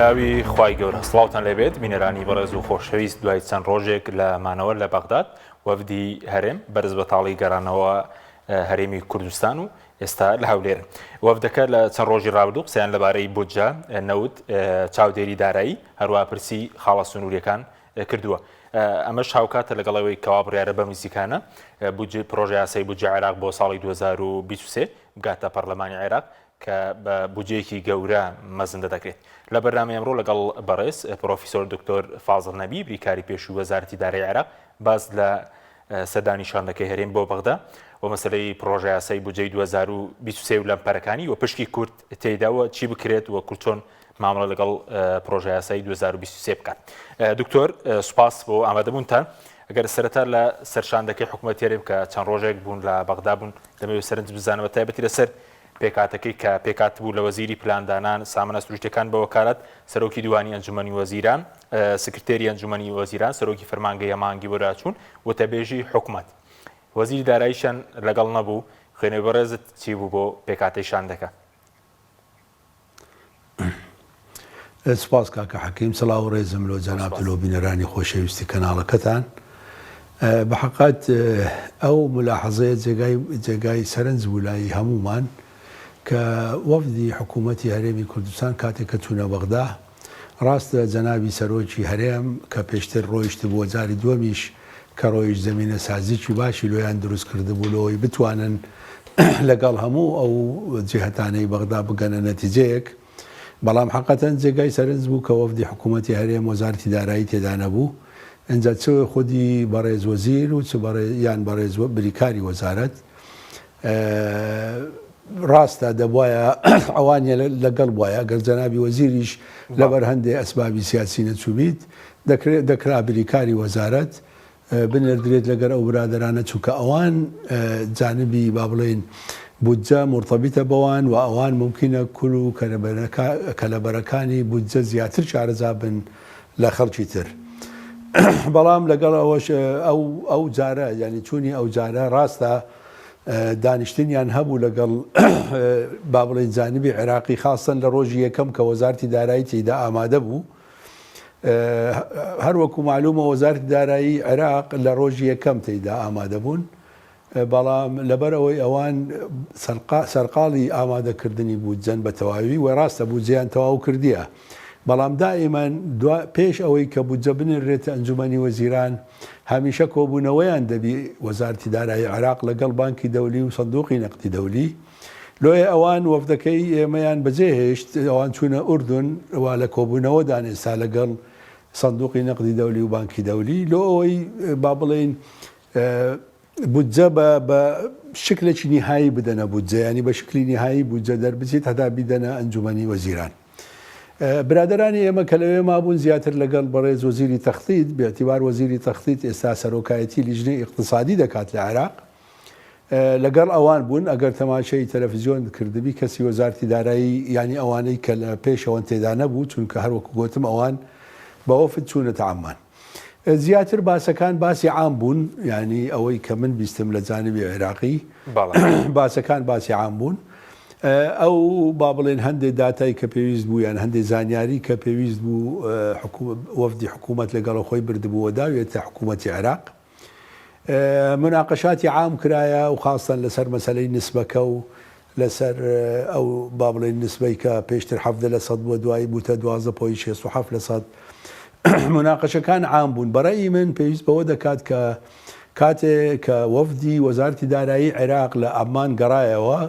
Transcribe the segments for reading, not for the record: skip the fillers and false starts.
بەناوی خوای گەورە سڵاوتان لێبێت بینەرانی بەڕێز و خۆشەویست دوای چەند ڕۆژێک لە مانەوە لە بەغداد وەفدی هەرێم بەرز بەتاڵی گەڕانەوە هەرێمی کوردستان و ئێستا لە هەولێرن. وەفدەکە لە چەند ڕۆژی ڕابردوو قسەیان لەبارەی بودجە، نەوت، چاودێری دارایی، هەروەها پرسی خاڵە سنوورییەکان کردووە. ئەمەش هاوکاتە لەگەڵ ئەوەی کەوا بڕیارە بەم نزیکانە بودجەی پڕۆژەیاسای بودجەی عێراق بۆ ساڵی 2023 بگاتە پەرلەمانی عێراق کە بە بودجەیەکی گەورە مەزندە دەکرێت. لە بەرنامەی ئەمڕۆ لەگەڵ بەڕێز پڕۆفیسۆر دکتۆر فازڵ نەبی بریکاری پێشووی وەزارەتی دارایی عێراق باس لە سەردانی شاندەکەی هەرێم بۆ بەغدا و مەسەلەی پڕۆژەیاسای بودجەی 2023 و لەمپەرەکانی و پشکی کورد تێیدا و چی بکرێت و کورد چۆن مامەڵە لەگەڵ پڕۆژەیاسای 2023 بکات. دکتۆر سوپاس بۆ ئامادەبوونتان. ئەگەر سەرەتا لە سەر شاندەکەی حکوومەت هەرێم کە چەند ڕۆژێک بوون لە بەغدا بوون دەمەوێت سەرنج بزانم بە تایبەتی لەسەر پێکهاتەکەی کە پێکهاتبوو لە وەزیری پلاندانان، سامانە سروشتیەکان بە وەکالەت، سەرۆکی دیوانی ئەنجومەنی وەزیران، سکرتێری ئەنجومەنی وەزیران، سەرۆکی فەرمانگەی هەماهەنگی بەدواداچوون، وتەبێژی حکومەت. وەزیری داراییشیان لەگەڵ نەبوو، خوێنەوەی بەڕێزت چی بوو بۆ پێکهاتەی شاندەکە؟ سپاس کاکە حەکیم سڵاو و ڕێزم لۆ جەنابت و لۆ بینەرانی خۆشەویستی کەناڵەکەتان. بە حەقەت ئەو مولاحەزەیە جێگای جێگای سەرنج بوو لای هەموومان کە وەفدی حکوومەتی هەرێمی کوردستان کاتێک کە چوونە بەغدا ڕاستە جەنابی سەرۆکی هەرێم کە پێشتر ڕۆیشتبووە جاری دووەمیش کە ڕۆیشت زەمینە سازیکی باشی لۆیان دروست کردبوو لۆی بتوانن لەگەڵ هەموو ئەو جیهەتانەی بەغدا بگەنە نەتیجەیەک بەڵام حەقەتەن جێگای سەرنج بوو کە وەفدی حکوومەتی هەرێم وەزارەتی دارایی تێدا نەبوو ئینجا چ خودی بەڕێز وەزیر و چ بەڕێز یان بەڕێز بریکاری وەزارەت ڕاستە دەبوایە ئەوانیە لەگەڵ بوایە ئەگەر جەنابی وەزیریش لەبەر هەندێ ئەسبابی سیاسی نەچووبیت دەکرێت دەکرا بریکاری وەزارەت بنێردرێت لەگەر ئەو برادەرانە چونکە ئەوان جانبی با بڵێین بودجە مورتەبیتە بەوان و ئەوان مومکینە کول و کەلەبەرەکانی بودجە زیاتر شارەزا بن لە خەڵکی تر بەڵام لەگەڵ ئەوەش ئەو ئەو جارە یعنی چوونی ئەو جارە ڕاستە دانیشتنیان هەبوو لەگەڵ با بڵێین جانبی عێراقی خاستەن لە ڕۆژی یەکەم کە وەزارتی دارایی تێیدا ئامادە بوو هەر وەکو معلومە وەزارتی دارایی عێراق لە ڕۆژی یەکەم تێیدا ئامادە بوون بەڵام لەبەر ئەوەی ئەوان سەرقاڵی ئامادەکردنی بودجەن بە تەواوی و ڕاستە بودجەیان تەواو کردیە بەڵام دائیمەن دوا پێش ئەوەی کە بودجە بنێررێتە ئەنجومەنی وەزیران هەمیشە کۆبوونەوەیان دەبی وەزارەتی دارایی عێراق لەگەڵ بانکی دەولی و سندوقی نەقدی دەولی لۆیە ئەوان وەفدەکەی ئێمەیان بەجێ هێشت ئەوان چوونە ئوردن و لە کۆبوونەوەدان ئێستا لەگەڵ سندوقی نەقدی دەولی و بانکی دەولی لۆ ئەوەی با بڵێین بودجە بە بە شکلێکی نیهایی بدەنە بودجە یانی بە شکلی نیهایی بودجە دەربچێت هەتا بیدەنە ئەنجومەنی وەزیران. برادەرانی ئێمە کە لەوێ مابوون زیاتر لەگەڵ بەڕێز وەزیری تەختیت باعتبار وەزیری تەختیت ئێستا سەرۆکایەتی لیژنەی ئیقتسادی دەکات لە عێراق لەگەڵ ئەوان بوون ئەگەر تەماشای تەلەفزیۆن کردبی کەسی وەزارتی دارایی یانی ئەوانەی کە لە پێشەوەن تێدا نەبوو چونکە هەروەکو گۆتم ئەوان بە وەفد چوونەتە عەممان. زیاتر باسەکان باسی عام بوون یانی ئەوەی کە من بیستم لە جانبی عێراقی باسەکان باسی عام بوون ئەو با بڵێن هەندێک داتای کە پێویست بوو یان هەندێک زانیاری کە پێویست بوو وەفدی حکوومەت لەگەڵ خۆی بردبووە داوێتە حکوومەتی عێراق مناقەشاتی عام کرایە و خاستەن لەسەر مەسەلەی نسبەکە و لەسەر ئەو با بڵێین نسبەی کە پێشتر 17 لە سەد بووە دوایی بووتە 12 point 67 لە سەد مناقەشەکان عام بوون بەڕەئی من پێویست بەوە دەکات کە کاتێ کە وەفدی وەزارەتی دارایی عێراق لە عەممان گەڕایەوە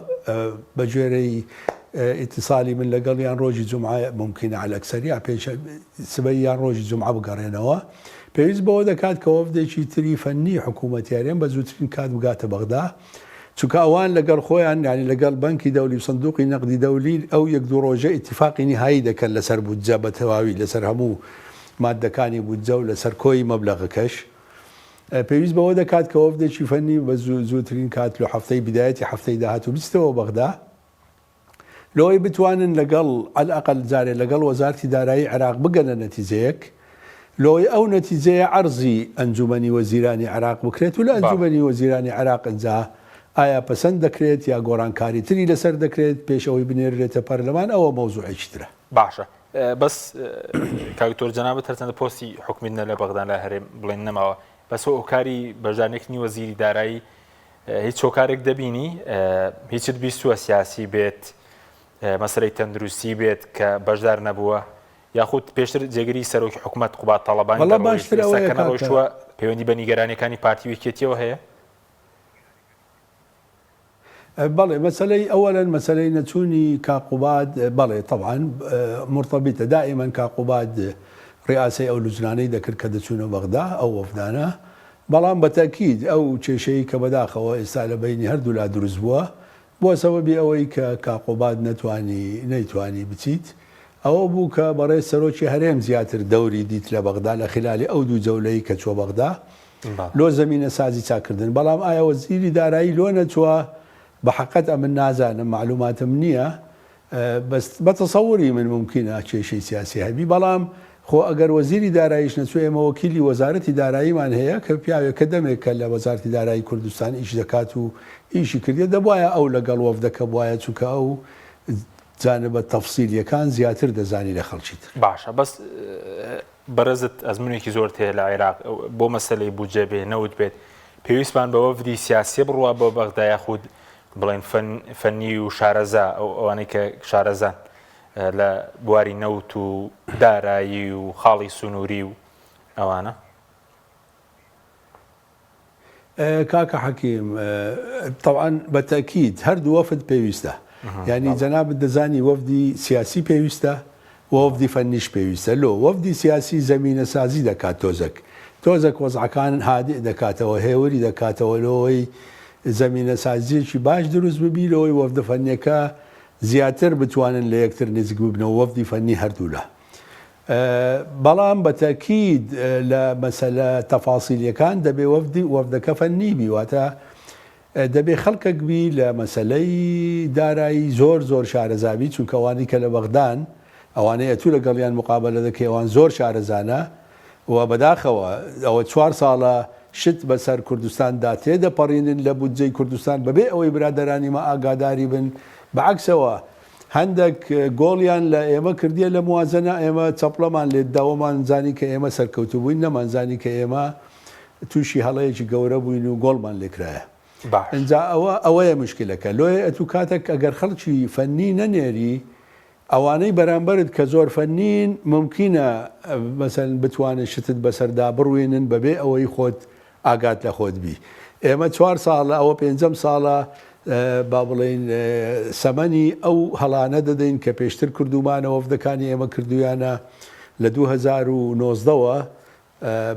بە گوێرەی ئیتیسالی من لەگەڵیان ڕۆژی جومعە مومکینە عەلەکسەر یا پێنج سبەی یان ڕۆژی جومعە بگەڕێنەوە پێویست بەوە دەکات کە وەفدێکی تری فەنی حکوومەتی هەرێم بە زووترین کات بگاتە بەغدا چونکە ئەوان لەگەڵ خۆیان یانی لەگەڵ بەنکی دەولی و سندوقی نەقدی دەولی ئەو یەک دوو ڕۆژە ئیتیفاقی نیهایی دەکەن لەسەر بودجە بە تەواوی لەسەر هەموو ماددەکانی بودجە و لەسەر کۆی مەبلەغەکەش پێویست بەوە دەکات کە وەفدێکی فەنی بە زووترین کات لە هەفتەی بدایەتی هەفتەی داهاتوو بچتەوە بەغدا لەوەی بتوانن لەگەڵ عەلئەقەل جارێ لەگەڵ وەزارتی دارایی عێراق بگەنە نەتیجەیەک، لەوەی ئەو نەتیجەیە عەرزی ئەنجومەنی وەزیرانی عێراق بکرێت و لە ئەنجومەنی وەزیرانی عێراق ئنجا ئایا پەسەند دەکرێت یا گۆڕانکاری تری لەسەر دەکرێت پێش ئەوەی بنێررێتە پەرلەمان ئەوە مەوزوعێکی ترە. باشە. بەس کاک دکتۆر جەنابت هەرچەندە پۆستی حکومیت نە لە بەغدا لە هەرێم بڵێن نەماوە بەس هۆکاری بەشدارنەکردنی وەزیری دارایی هیچ هۆکارێک دەبینی هیچت بیستووە سیاسی بێت مەسەلەی تەندروستی بێت کە بەشدار نەبووە یاخود پێشتر جێگری سەرۆکی حکومەت قوباد تاڵەبانی وەڵا دەڕۆیشت باشتر ئێستا ئەوەیە کە کاکە. نەڕۆیشتووە پەیوەندی بە نیگەرانیەکانی پارتی و یەکێتیەوە هەیە؟ بەڵێ مەسەلەی ئەوەلەن مەسەلەی نەچوونی کاک قوباد بەڵێ تەبعەن مورتەبیتە دائیمەن کاک قوباد ڕیاسەی ئەو لوجنانەی دەکرد کە دەچوونە بەغدا ئەو وەفدانە بەڵام بە تەئکید ئەو کێشەی کە بەداخەوە ئێستا لە بەینی هەردوولا دروست بووە بووە سەبەبی ئەوەی کە کاک قوباد نەتوانی نەیتوانی بچیت ئەوە بوو کە بەڕێز سەرۆکی هەرێم زیاتر دەوری دیت لە بەغدا لە خلالی ئەو دوو جەولەی کە چووە بەغدا لۆ زەمینە سازی چاک کردن بەڵام ئایا وەزیری دارایی لۆ نەچووە بە حەقەت ئەمن نازانم مەعلوماتم نییە بەس بە تەسەوری من مومکینە کێشەی سیاسی هەبی بەڵام خۆ ئەگەر وەزیری داراییش نەچوو ئێمە وەکیلی وەزارەتی داراییمان هەیە کە پیاوێکە دەمێکە لە وەزارەتی دارایی کوردستان ئیش دەکات و ئیشی کردیە دەبوایە ئەو لەگەڵ وەفدەکە بوایە چونکە ئەو جانبە تەفسیلیەکان زیاتر دەزانی لە خەڵکی تر. باشە بەس بەڕێزت ئەزمونێکی زۆرت هەیە لە عێراق بۆ مەسەلەی بودجە بێ نەوت بێت پێویستمان بە وەفدی سیاسیە بڕوا بۆ بەغدا یاخود بڵێن فەنی و شارەزا ئەو ئەوانەی کە شارەزان لە بواری نەوت و دارایی و خاڵی سنووری و ئەوانە؟ کاکە حەکیم تەبعەن بە تەئکید هەردوو وەفد پێویستە یانی جەنابت دەزانی وەفدی سیاسی پێویستە و وەفدی فەنیش پێویستە لۆ وەفدی سیاسی زەمینە سازی دەکات تۆزەک تۆزەک وەزعەکان هادئ دەکاتەوە هێوری دەکاتەوە لۆی زەمینە سازیەکی باش دروست ببی لۆی وەفدە فەنیەکە زیاتر بتوانن لە یەکتر نزیک ببنەوە وەفدی فەنی هەردوولا بەڵام بە تەئکید لە مەسەلە تەفاسیلیەکان دەبێ وەفدی وەفدەکە فەنی بی واتە دەبێ خەڵکەک بی لە مەسەلەی دارایی زۆر زۆر شارەزا بی چونکە ئەوانەی کە لە بەغدان ئەوانەی ئەتوو لەگەڵیان مقابەلە دەکەی ئەوان زۆر شارەزانە و بەداخەوە ئەوە چوار ساڵە شت بەسەر کوردستان دا تێدەپەڕینن لە بودجەی کوردستان بەبێ ئەوەی برادەرانی مە ئاگاداری بن بە عەکسەوە هەندەک گۆڵیان لە ئێمە کردیە لە موازەنە ئێمە چەپڵەمان لێت دا وەمان زانی کە ئێمە سەرکەوتوو بووین نەمان زانی کە ئێمە تووشی هەڵەیەکی گەورە بووین و گۆڵمان لێکرایە باش. ئینجا ئەوە ئەوەیە مشکلەکە لۆیە ئەتوو کاتەک ئەگەر خەڵکی فەنی نەنێری ئەوانەی بەرامبەرت کە زۆر فەنین مومکینە مەسەلەن بتوانن شتت بەسەردا بڕوێنن بەبێ ئەوەی خۆت ئاگات لە خۆت بی ئێمە چوار ساڵە ئەوە پێنجەم ساڵە با بڵێین سەمەنی ئەو هەڵانە دەدەین کە پێشتر کردومانە وەفدەکانی ئێمە کردویانە لە 2019 وە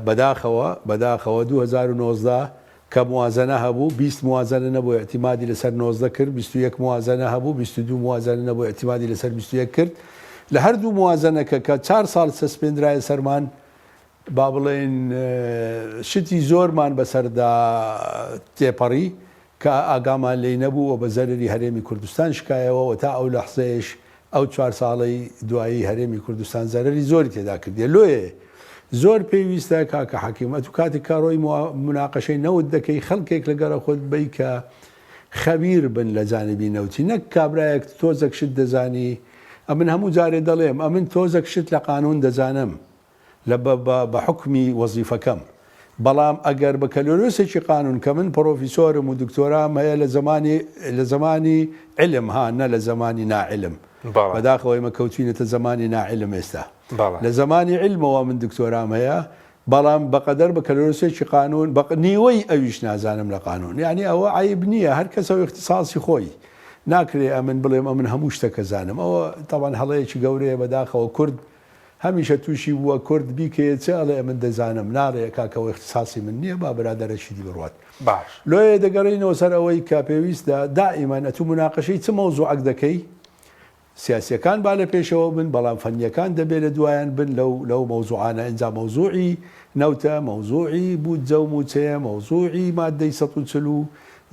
بەداخەوە بەداخەوە 2019 کە موازنە هەبوو 20 موازنە نەبوو اعتمادی لەسەر 19 کرد 21 موازنە هەبوو 22 موازنە نەبوو اعتمادی لەسەر 21 کرد لە هەردوو موازنەکە کە چار ساڵ سەسپێندرایە سەرمان با بڵێین شتی زۆرمان بەسەردا تێپەڕی کە ئاگامان لێی نەبوو و بە زەرەری هەرێمی کوردستان شکایەوە و تا ئەو لەحزەیەش ئەو چوار ساڵەی دوایی هەرێمی کوردستان زەرەری زۆری تێدا کردیە لۆیێ زۆر پێویستە کاکە حەکیم ئەتوو کاتێک کە ڕۆی موناقەشەی نەوت دەکەی خەڵکێک لەگەڵە خۆت بەی کە خەبیر بن لە جانبی نەوتی نەک کابرایەک تۆزەک شت دەزانی ئەمن هەموو جارێ دەڵێم ئەمن تۆزەک شت لە قانون دەزانم لە بە بە بە حوکمی وەزیفەکەم بەڵام ئەگەر بەکەلۆریۆسێکی قانون کە من پڕۆفیسۆرم و دکتۆرام هەیە لە زەمانی لە زەمانی عیلم ها نە لە زەمانی ناعیلم بەڵێ. بەداخەوە ئێمە کەوتوینەتە زەمانی ناعیلم ئێستا بەڵێ. لە زەمانی عیلمەوە من دکتۆرام هەیە بەڵام بەقەدەر بەکەلۆریۆسێکی قانون بە نیوەی ئەویش نازانم لە قانون یانی ئەوە عەیب نییە هەر کەسەو ئیختیساسی خۆی ناکرێ ئەمن بڵێم ئەمن هەموو شتەکە زانم ئەوە تەبعەن هەڵەیەکی گەورەیە بەداخەوە کورد هەمیشە توشی بووە کورد بیکەیە چ ئەڵێ ئەمن دەزانم ناڵێ کاکە ئەوە ئیختیساسی من نیە با برادەرەکی دی بڕوات باش. لۆیە دەگەڕێینەوە سەر ئەوەی کە پێویستە دائیمەن ئەتوو موناقەشەی چ مەوزوعەک دەکەی سیاسیەکان با لە پێشەوە بن بەڵام فەنیەکان دەبێ لە دوایان بن لەو لەو مەوزوعانە ئینجا مەوزوعی نەوتە مەوزوعی بودجە و موچەیە مەوزوعی مادەی 140 و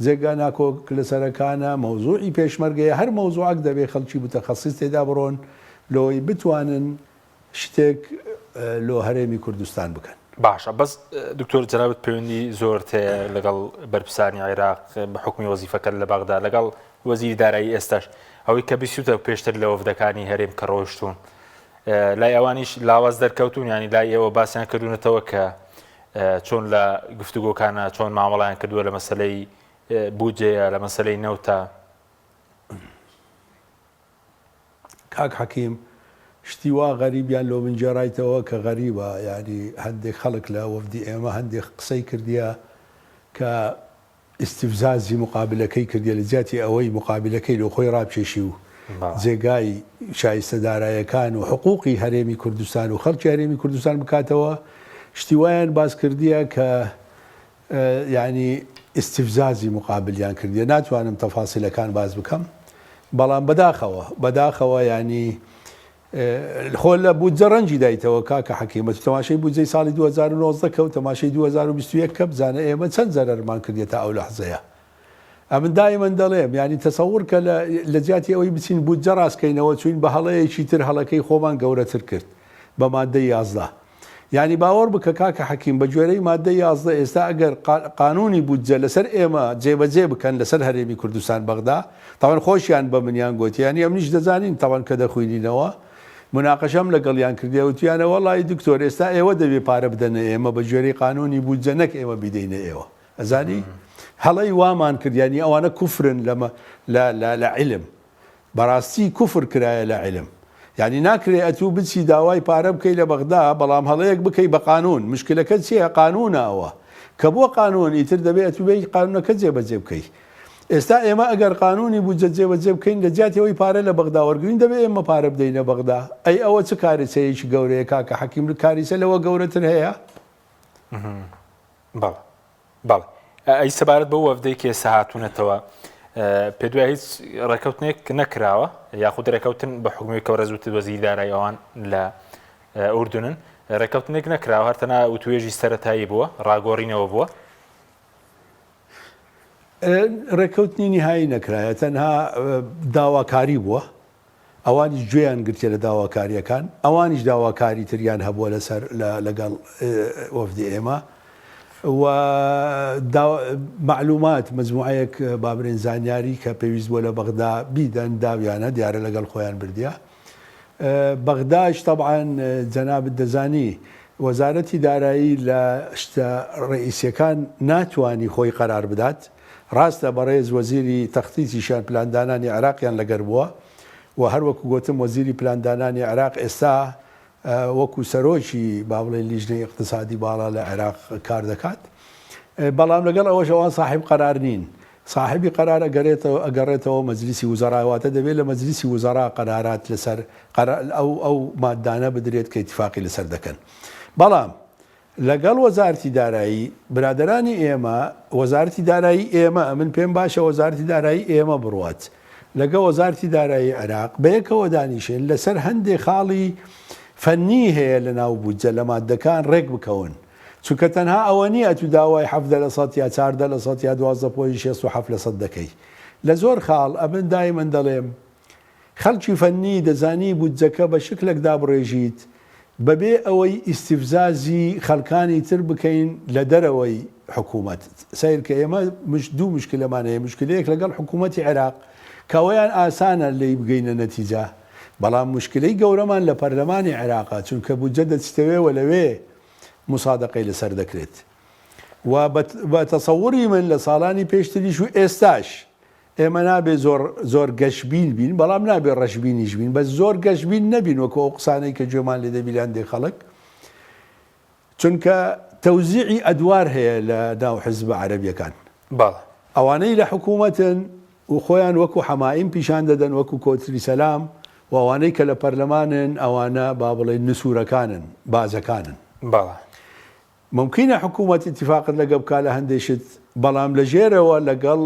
جێگا ناکۆک لەسەرەکانە مەوزوعی پێشمەرگەیە هەر مەوزوعەک دەبێ خەڵکی متەخەسیس تێدا بڕۆن لۆی بتوانن شتێک لۆ هەرێمی کوردستان بکەن. باشە بەس دکتۆر جەنابت پەیوەندی زۆرت هەیە لەگەڵ بەرپرسانی عێراق بە حوکمی وەزیفەکەت لە بەغدا لەگەڵ وەزیری دارایی ئێستاش ئەوەی کە بیستوتە پێشتر لە وەفدەکانی هەرێم کە ڕۆیشتوون. لای ئەوانیش لاواز دەرکەوتون ینی لای ئێوە باسیان کردوونەتەوە کە چۆن لە گفتوگۆکانە چۆن مامەڵیان کردووە لە مەسلەی بودجەیە لە مەسلەی نەوتە. کاک حەکیم شتی وا غەریبیان لۆ من گێڕایتەوە کە غەریبە یانی هەندێک خەڵک لە وەفدی ئێمە هەندێک قسەی کردیە کە ئیستفزازی موقابلەکەی کردیە لە جیاتی ئەوەی موقابلەکەی لۆ خۆی ڕابکێشی و جێگای شایستە دارایەکان و حقوقی هەرێمی کوردستان و خەڵکی هەرێمی کوردستان بکاتەوە شتی وایان باس کردیە کە یانی ئیستفزازی موقابلیان کردیە ناتوانم تەفاسیلەکان باس بکەم بەڵام بەداخەوە بەداخەوە یانی خۆ لە بودجە ڕەنجی دایتەوە کاکە حەکیم ئەتو تەماشەی بودجەی ساڵی 2019 کە و تەماشەی 2021 کە بزانە ئێمە چەند زەرەرمان کردیە تا ئەو لەحزەیە ئەمن دایمەن دەڵێم یانی تەسەور کە لە لە جیاتی ئەوەی بچین بودجە ڕاستکەینەوە چوین بە هەڵەیەکی تر هەڵەکەی خۆمان گەورەتر کرد بە مادەی 11 یانی باوەڕ بکە کاکە حەکیم بە گوێرەی مادەی 11 ئێستا ئەگەر قانونی بودجە لەسەر ئێمە جێبەجێ بکەن لەسەر هەرێمی کوردستان بەغدا تاوان خۆشیان بە منیان گوت یانی ئەمنیش دەزانین تاوان کە دەخوینینەوە مناقەشەم لەگەڵیان کردیە وتویانە وەڵی دکتۆر ئێستا ئێوە دەبێ پارە بدەنە ئێمە بە گوێرەی قانونی بودجە نەک ئێمە بیدەینە ئێوە ئەزانی هەڵەی وامان کرد یانی ئەوانە کوفرن لەمە لە لە لە عیلم بەڕاستی کوفر کرایە لە عیلم یانی ناکرێ ئەتوو بچی داوای پارە بکەی لە بەغدا بەڵام هەڵەیەک بکەی بە قانون مشکلەکە چییە قانونە ئەوە کە بۆ قانون ئیتر دەبێ ئەتوو بێی قانونەکە جێبەجێ بکەی ئێستا ئێمە ئەگەر قانونی بودجە جێبەجێ بکەین لە جیاتی ئەوەی پارە لە بەغدا وەرگرین دەبێ ئێمە پارە بدەینە بەغدا ئەی ئەوە چ کاریسەیەکی گەورەیە کاکە حەکیم کاریسە لەوە گەورەتر هەیە؟ بەڵێ بەڵێ ئەی سەبارەت بەو وەفدەی کە ئێستا هاتوونەتەوە پێ دوای هیچ ڕێکەوتنێک نەکراوە یاخود ڕێکەوتن بە حکومی کە ڕێزوت وەزیری دارایی ئەوان لە ئوردنن ڕێکەوتنێک نەکراوە هەر تەنها وتوێژی سەتایی بووە ڕاگۆڕینەوە بووە ڕێکەوتنی نهایی نەکرایە تەنها داواکاری بووە ئەوانیش گوێیان گرتیە لە داواکارییەکان، ئەوانیش داواکاری تریان هەبووە لەسەر لەگەڵ وەفدی ئێمە و مەعلومات مەجموعەیەک با بڵێین زانیاری کە پێویست بووە لە بەغدا بیدەن داویانە دیارە لەگەڵ خۆیان بردیە بەغداش تەبعەن جەنابت دەزانی وەزارەتی دارایی لە شتە ڕئیسیەکان ناتوانی خۆی قەرار بدات ڕاستە بەڕێز وەزیری تەختیتیشیان پلاندانانی عێراقیان لەگەر بووە و هەر وەکو گۆتم وەزیری پلاندانانی عێراق ئێستا وەکو سەرۆکی با بڵێین لیژنەی ئیقتسادی باڵا لە عێراق کار دەکات بەڵام لەگەڵ ئەوەش ئەوان ساحیب قەرار نین ساحبی قەرار ئەگەرێتەوە ئەگەڕێتەوە مەجلیسی وزەرا واتە دەبێت لە مەجلیسی وزەرا قەرارات لەسەر ئەو ئەو مادانە بدرێت کە ئیتفاقی لەسەر دەکەن بەڵام لەگەڵ وەزارەتی دارایی برادەرانی ئێمە، وەزارەتی دارایی ئێمە، ئەمن پێم باشە وەزارەتی دارایی ئێمە بڕوات لەگە وەزارەتی دارایی عێراق بەیەکەوە دانیشن لەسەر هەندێ خاڵی فەنی هەیە لە ناو بودجە لە ماددەکان ڕێک بکەون چونکە تەنها ئەوە نییە ئەتوو داوای 17% یا 14% یا 12.67% دەکەی لە زۆر خاڵ ئەمن دایمەن دەڵێم خەڵکی فەنی دەزانی بودجەکە بە شکلەک دابڕێژیت بەبێ ئەوەی ئیستفزازی خەڵکانی تر بکەین لە دەرەوەی حکومەت. سەیرکە ئێمە دوو مشکلەمان هەیە، مشکلەیەک لەگەڵ حکومەتی عێراق کە ئەوەیان ئاسانە لێی بگەینە نەتیجە، بەڵام مشکلەی گەورەمان لە پەرلەمانی عێراقە، چونکە بودجە دەچتەوێ و لەوێ موسادەقەی لەسەر دەکرێت و بە تەسەوری من لە ساڵانی پێشتریش و ئێستاش ئێمە نابێ زۆر زۆر گەشبین بین، بەڵام نابێ ڕەشبینیش بین، بەس زۆر گەشبین نەبین وەکو ئەو قسانەی کە گوێمان لێ دەبی لە هەندێک خەڵک، چونکە تەوزیعی ئەدوار هەیە لە ناو حزبە عەرەبیەکان. بەڵێ. ئەوانەی لە حکوومەتن و خۆیان وەکو حەمائیم پیشان دەدەن وەکو کۆتری سەلام و ئەوانەی کە لە پەرلەمانن ئەوانە با بڵێین نسوورەکانن، بازەکانن. بەڵێ. مومکینە حکوومەت ئیتیفاقت لەگە بکا لە هەندێ شت، بەڵام لە ژێرەوە لەگەڵ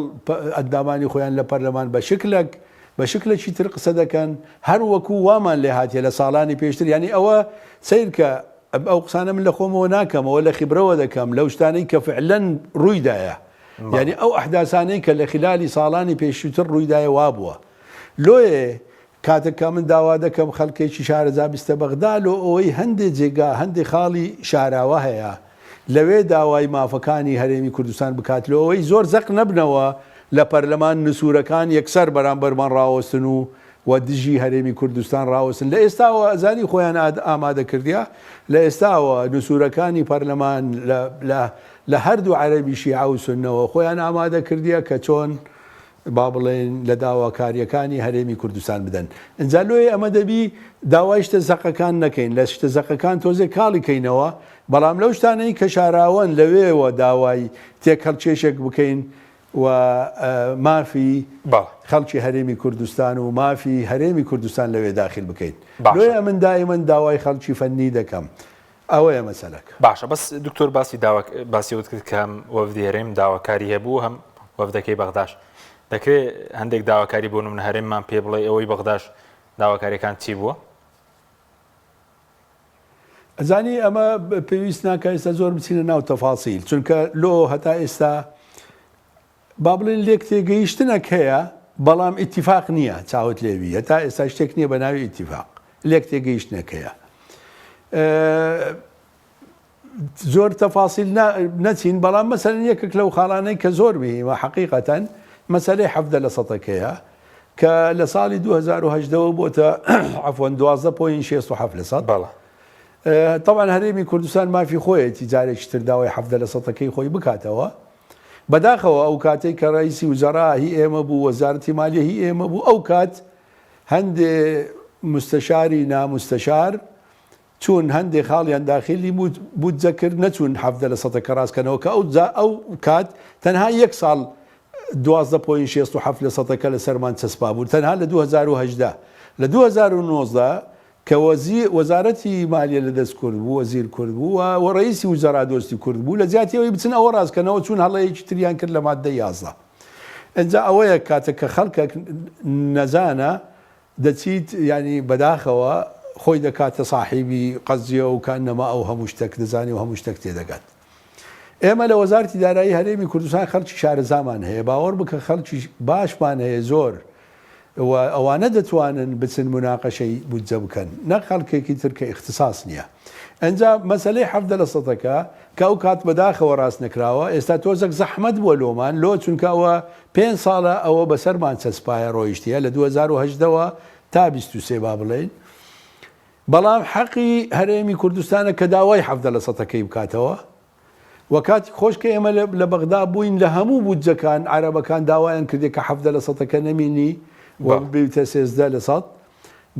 ئەندامانی خۆیان لە پەرلەمان بە شکلەک بە شکلەکی تر قسە دەکەن، هەر وەکوو وامان لێ هاتیە لە ساڵانی پێشتر، یانی ئەوە سەیر کە ئەو قسانە من لە خۆمەوە ناکەم، ئەوە لە خیبرەوە دەکەم، لەو شتانەی کە فعلەن ڕووی دایە، یانی ئەو ئەحداسانەی کە لە خیلالی ساڵانی پێشووتر ڕووی دایە وابووە. لۆیێ کاتێک کە من داوا دەکەم خەلکێکی شارەزا بستە بەغدا لۆ ئەوەی هەندێ جێگا هەندێ خاڵی شاراوە هەیە لەوێ داوای مافەکانی هەرێمی کوردستان بکات لۆ ئەوەی زۆر زەق نەبنەوە لە پەرلەمان نسورەکان یەکسەر بەرامبەرمان ڕاوەستن و و دژی هەرێمی کوردستان ڕاوەستن لە ئێستاوە ئەزانی خۆیان ئامادە کردیە لە ئێستاوە نسورەکانی پەرلەمان لە لە لە هەردوو عەرەبی شیعە و سوننەوە خۆیان ئامادە کردیە کە چۆن با بڵێین لە داواکاریەکانی هەرێمی کوردستان بدەن ئینجا لۆیە ئەمە دەبی داوای شتە زەقەکان نەکەین لە شتە زەقەکان تۆزێک کاڵی کەینەوە بەڵام لەو شتانەی کە شاراوەن لەوێوە داوای تێکهەڵکێشێک بکەین و مافی خەڵکی هەرێمی کوردستان و مافی هەرێمی کوردستان لەوێ داخیل بکەین لۆیە من دائیمەن داوای خەڵکی فەنی دەکەم ئەوەیە مەسەلەکە. باشە بەس دکتۆر باسی داوا باسی ئەوت کرد کە هەم وەفدی هەرێم داواکاری هەبوو هەم وەفدەکەی بەغداش دەکرێ هەندێک داواکاری بۆ نمونە هەرێممان پێ بڵێ ئەوەی بەغداش داواکاریەکان چی بووە؟ ئەزانی ئەمە پێویست ناکە ئێستا زۆر بچینە ناو تەفاسیل چونکە لۆ هەتا ئێستا با بڵێن لێک تێگەیشتنەک هەیە بەڵام ئیتیفاق نییە چاوت لێوی هەتا ئێستا شتێک نییە بە ناوی ئیتیفاق لێک تێگەیشتنێک هەیە زۆر تەفاسیل نەچین بەڵام مەسەلەن یەکێک لەو خاڵانەی کە زۆر مهیمە حەقیقەتەن مەسەلەی 17 لە سەتەکەیە کە لە ساڵی 2018 ەوە بۆتە عەفوەن 12.67 لە سەد بەڵێ. تەبعەن هەرێمی کوردستان مافی خۆیەتی جارێکی تر داوای 17 لە سەتەکەی خۆی بکاتەوە بەداخەوە ئەو کاتەی کە ڕئیسی وزەرا هی ئێمە بوو وەزارەتی مالیە هی ئێمە بوو ئەو کات هەندێ مستەشاری نامستەشار چوون هەندێ خاڵیان داخیلی بودجە کرد نەچوون 17 لە سەتەکە ڕاست کەنەوە کە ئەو جا ئەو کات تەنها یەک ساڵ 12 point 67 لە سەتەکە لە سەرمان چەسپا بوو تەنها لە 2018 لە 2019 کە وەزی وەزارەتی مالیە لە دەست کورد بوو وەزیر کورد بوو و و ڕئیسی وزەرا دۆستی کورد بوو لە جیاتی ئەوەی بچن ئەوە ڕاست کەنەوە چوون هەڵەیەکی تریان کرد لە ماددەی 11 ئینجا ئەوەیە کاتێک کە خەڵکەک نەزانە دەچیت یانی بەداخەوە خۆی دەکاتە ساحیبی قەزیە و کانەما ئەو هەموو شتەک دەزانێ و هەموو شتەک تێدەگات. ئێمە لە وەزارتی دارایی هەرێمی کوردستان خەڵکی شارەزامان هەیە باوەڕ بکە خەڵکی باشمان هەیە زۆر و ئەوانە دەتوانن بچن موناقەشەی بودجە بکەن نەک خەڵکێکی تر کە ئیختساس نییە. ئنجا مەسەلەی 17 لە سەتەکە کە ئەو کات بەداخەوە ڕاست نەکراوە ئێستا تۆزەک زەحمەت بووە لۆمان لۆ چونکە ئەوە پێنج ساڵە ئەوە بەسەرمان چەسپایە ڕۆیشتیە لە 2018 وە تا 23 با بڵێین بەڵام حەقی هەرێمی کوردستانە کە داوای 17 لە سەتەکەی بکاتەوە و کاتی خۆش کە ئێمە لە بەغدا بووین لە هەموو بودجەکان عەرەبەکان داوایان کردێ کە 17 لە سەتەکە نەمینی و ببیتە 13 لە سەد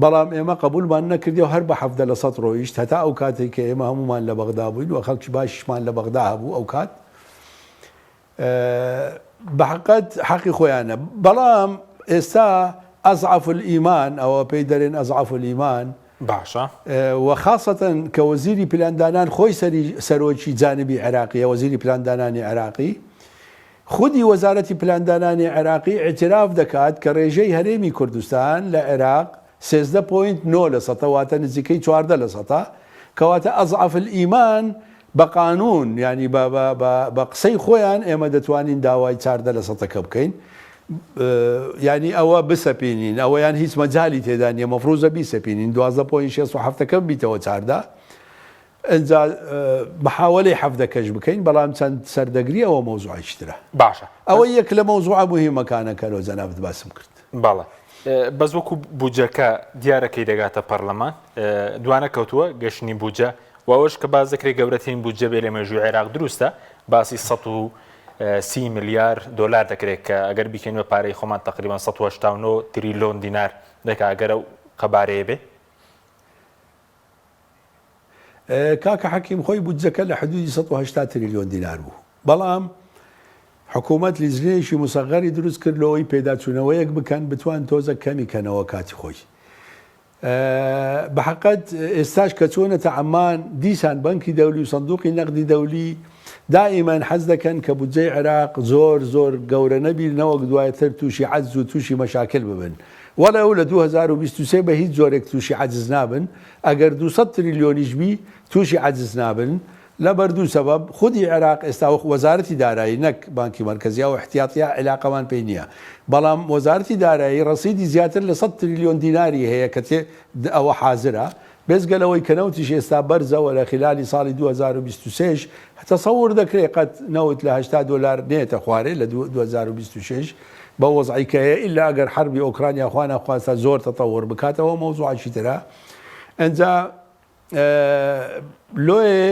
بەڵام ئێمە قبولمان نەکردی و هەر بە 17 لە سەد ڕۆیشت هەتا ئەو کاتێک کە ئێمە هەمومان لە بەغدا بووین و خەڵکی باشیشمان لە بەغدا هەبوو ئەو کات بەحەقەت حەقی خۆیانە بەڵام ئێستا ئەزعەف الئیمان ئەوە پێی دەرێن ئەزعەف الئیمان باشە. و خاسەتەن کە وەزیری پلاندانان خۆی سەری سەرۆکی جانبی عێراقیە وەزیری پلاندانانی عێراقی خودی وەزارەتی پلاندانانی عێراقی ئیعتراف دەکات کە ڕێژەی هەرێمی کوردستان لە عێراق 13 point 9 لە سەتە واتە نزیکەی 14 لە سەتە کەواتە ئەزعەف الئیمان بە قانوون یانی بە بە بە بە قسەی خۆیان ئێمە دەتوانین داوای 14 لە سەتەکە بکەین یانی ئەوە بسەپینین ئەوەیان هیچ مەجالی تێدا نییە مەفروزە بیسەپینین 12 point 67ەکە ببیتەوە 14 ئینجا محاوەلەی حەڤدەکەش بکەین بەڵام چەند سەردەگری ئەوە مەوزوعێکی ترە. باشە ئەوە یەک لە مەوزوعە موهیمەکانە کە لۆ جەنابت باسم کرد. بەڵێ بەس وەکو بودجەکە دیارە کەی دەگاتە پەرلەمان دوانەکەوتووە گەشتنی بودجە و ئەوەش کە باس دەکرێت گەورەترین بودجە بێ لە مێژووی عێراق دروستە باسی 130 ملیار دۆلار دەکرێت کە ئەگەر بیکەین بە پارەی خۆمان تقریبا 189 تریلۆن دینار دەکا ئەگەر ئەو قەبارەیە بێ. کاکە حەکیم خۆی بودجەکە لە حدودی 180 تریلیۆن دینار بوو بەڵام حکوومەت لیژنەیەکی مسەغەری دروست کرد لەوەی پێداچوونەوەیەک بکەن بتوان تۆزە کەمی کەنەوە کاتی خۆی بەحەقەت ئێستاش کە چوونەتە عەممان دیسان بەنکی دەولی و سندوقی نەقدی دەولی دائیمەن حەز دەکەن کە بودجەی عێراق زۆر زۆر گەورە نەبی نەوەک دوایتر تووشی عەجز و تووشی مەشاکل ببن وەلەو لە 2023 بە هیچ جۆرێک تووشی عەجز نابن ئەگەر 200 تریلیۆنیش بی تووشی عەجز نابن لەبەر دوو سەبەب، خودی عێراق ئێستا وەک وەزارەتی دارایی نەک بانکی مەرکەزی ئەو ئیحتیاتیە عیلاقەمان پێی نییە، بەڵام وەزارەتی دارایی ڕەسیدی زیاتر لە 100 تریلیۆن دیناری هەیە کە تێ ئەوە حازرە، بێجگە لەوەی کە نەوتیش ئێستا بەرزە و لە خیلالی ساڵی 2023 تەسەور دەکرێ قەت نەوت لە 80 دۆلار نەیەتە خوارێ لە 2026. بەو وەزعەی کە هەیە ئیلا ئەگەر حەربی ئۆکرانیا خوا نەخواستە زۆر تەتەور بکاتەوە مەوزوعەکی ترە ئەنجا لۆیێ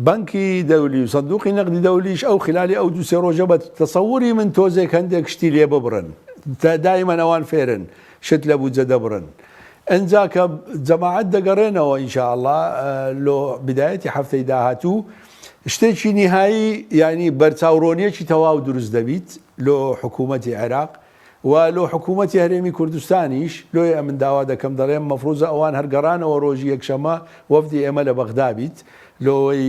بەنکی دەولی و سندوقی نەقدی دەولیش ئەو خلالی ئەو دوو سێ ڕۆژە بە تەسەوری من تۆزێک هەندێک شتی لێ ببڕن دایمەن ئەوان فێرن شت لە بودجە دەبڕن ئەنجا کە جەماعەت دەگەڕێنەوە ان شاء اللە لۆ بدایەتی هەفتەی داهاتوو شتێکی نیهایی یانی بەرچاوڕۆنیەکی تەواو دروست دەبیت لۆ حکوومەتی عێراق و لۆ حکوومەتی هەرێمی کوردستانیش لۆیە ئەمن داوا دەکەم دەڵێم مەفروزە ئەوان هەر گەڕانەوە ڕۆژی یەکشەمە وەفدی ئێمە لە بەغدا بیت لۆی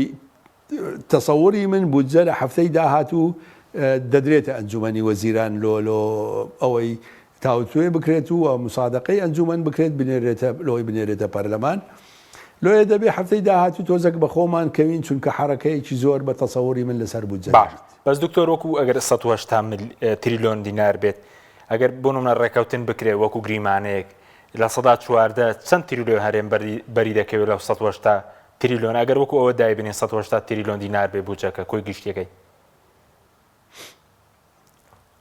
تەسەوری من بودجە لە هەفتەی داهاتوو دەدرێتە ئەنجومەنی وەزیران لۆ لۆ ئەوەی تاوتوێ بکرێت و مسادەقەی ئەنجومەن بکرێت بنێرێتە لۆی بنێرێتە پەرلەمان لۆیە دەبێ هەفتەی داهاتوو تۆزەک بە خۆمان کەوین چونکە حەرەکەیەکی زۆر بە تەسەوری من لەسەر بودجە باش بەس دکتۆر وەکو ئەگەر 180 تریلیۆن دینار بێت ئەگەر بۆ نمونە ڕێکەوتن بکرێت وەکو گریمانەیەک 14% چەند تریلیۆن هەرێم بەری دەکەوێت لە 180 تریلیۆن ئەگەر وەکو ئەوە دایبنین 180 تریلیۆن دینار بێ بودجەکە کۆی گشتیەکەی.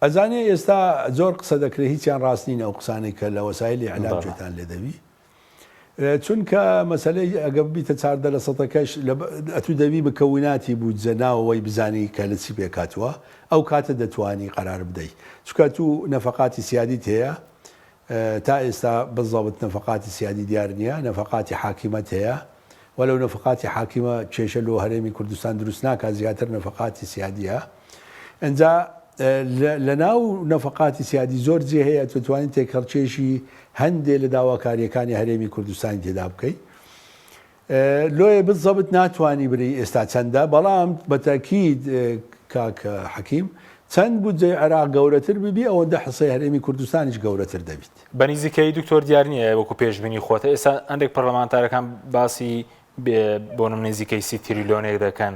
ئەزانێ ئێستا زۆر قسە دەکرێ هیچیان ڕاست نین ئەو قسانەی کە لە وەسایلی ئیعلام گوێتان لێ دەبی چونکە مەسەلەی ئەگە ببیتە 14 لە سەتەکەش ئەتوو دەبی مکەوناتی بودجە ناوەوەی بزانی کە لە چی پێکهاتووە ئەو کاتە دەتوانی قەرار بدەی چونکە تو نەفەقاتی سیادیت هەیە تا ئێستا بزەبت نەفەقاتی سیادی دیار نیە، نەفەقاتی حاکیمەت هەیە، وەلەو نەفەقاتی حاکیمە کێشە لۆ هەرێمی کوردستان دروست ناکات زیاتر نەفەقاتی سیادیە. ئنجا لە ناو نەفەقاتی سیادی زۆر جێ هەیە تۆ توانی تێکهەڵکێشی هەندێ لە داواکاریەکانی هەرێمی کوردستانی تێدا بکەی. لۆیە بزەبت ناتوانی برێی ئێستا چەندە، بەڵام بە تەئکید کاک حەکیم چەند بودجەی عێراق گەورەتر ببی ئەوەندە حسەی هەرێمی کوردستانیش گەورەتر دەبیت. بە نزیکەیی دکتۆر دیار نییە وەکو پێشبینی خۆتە ئێستا هەندێک پەرلەمانتارەکان باسی بۆ نمونە نزیکەی سی تریلیۆنێک دەکەن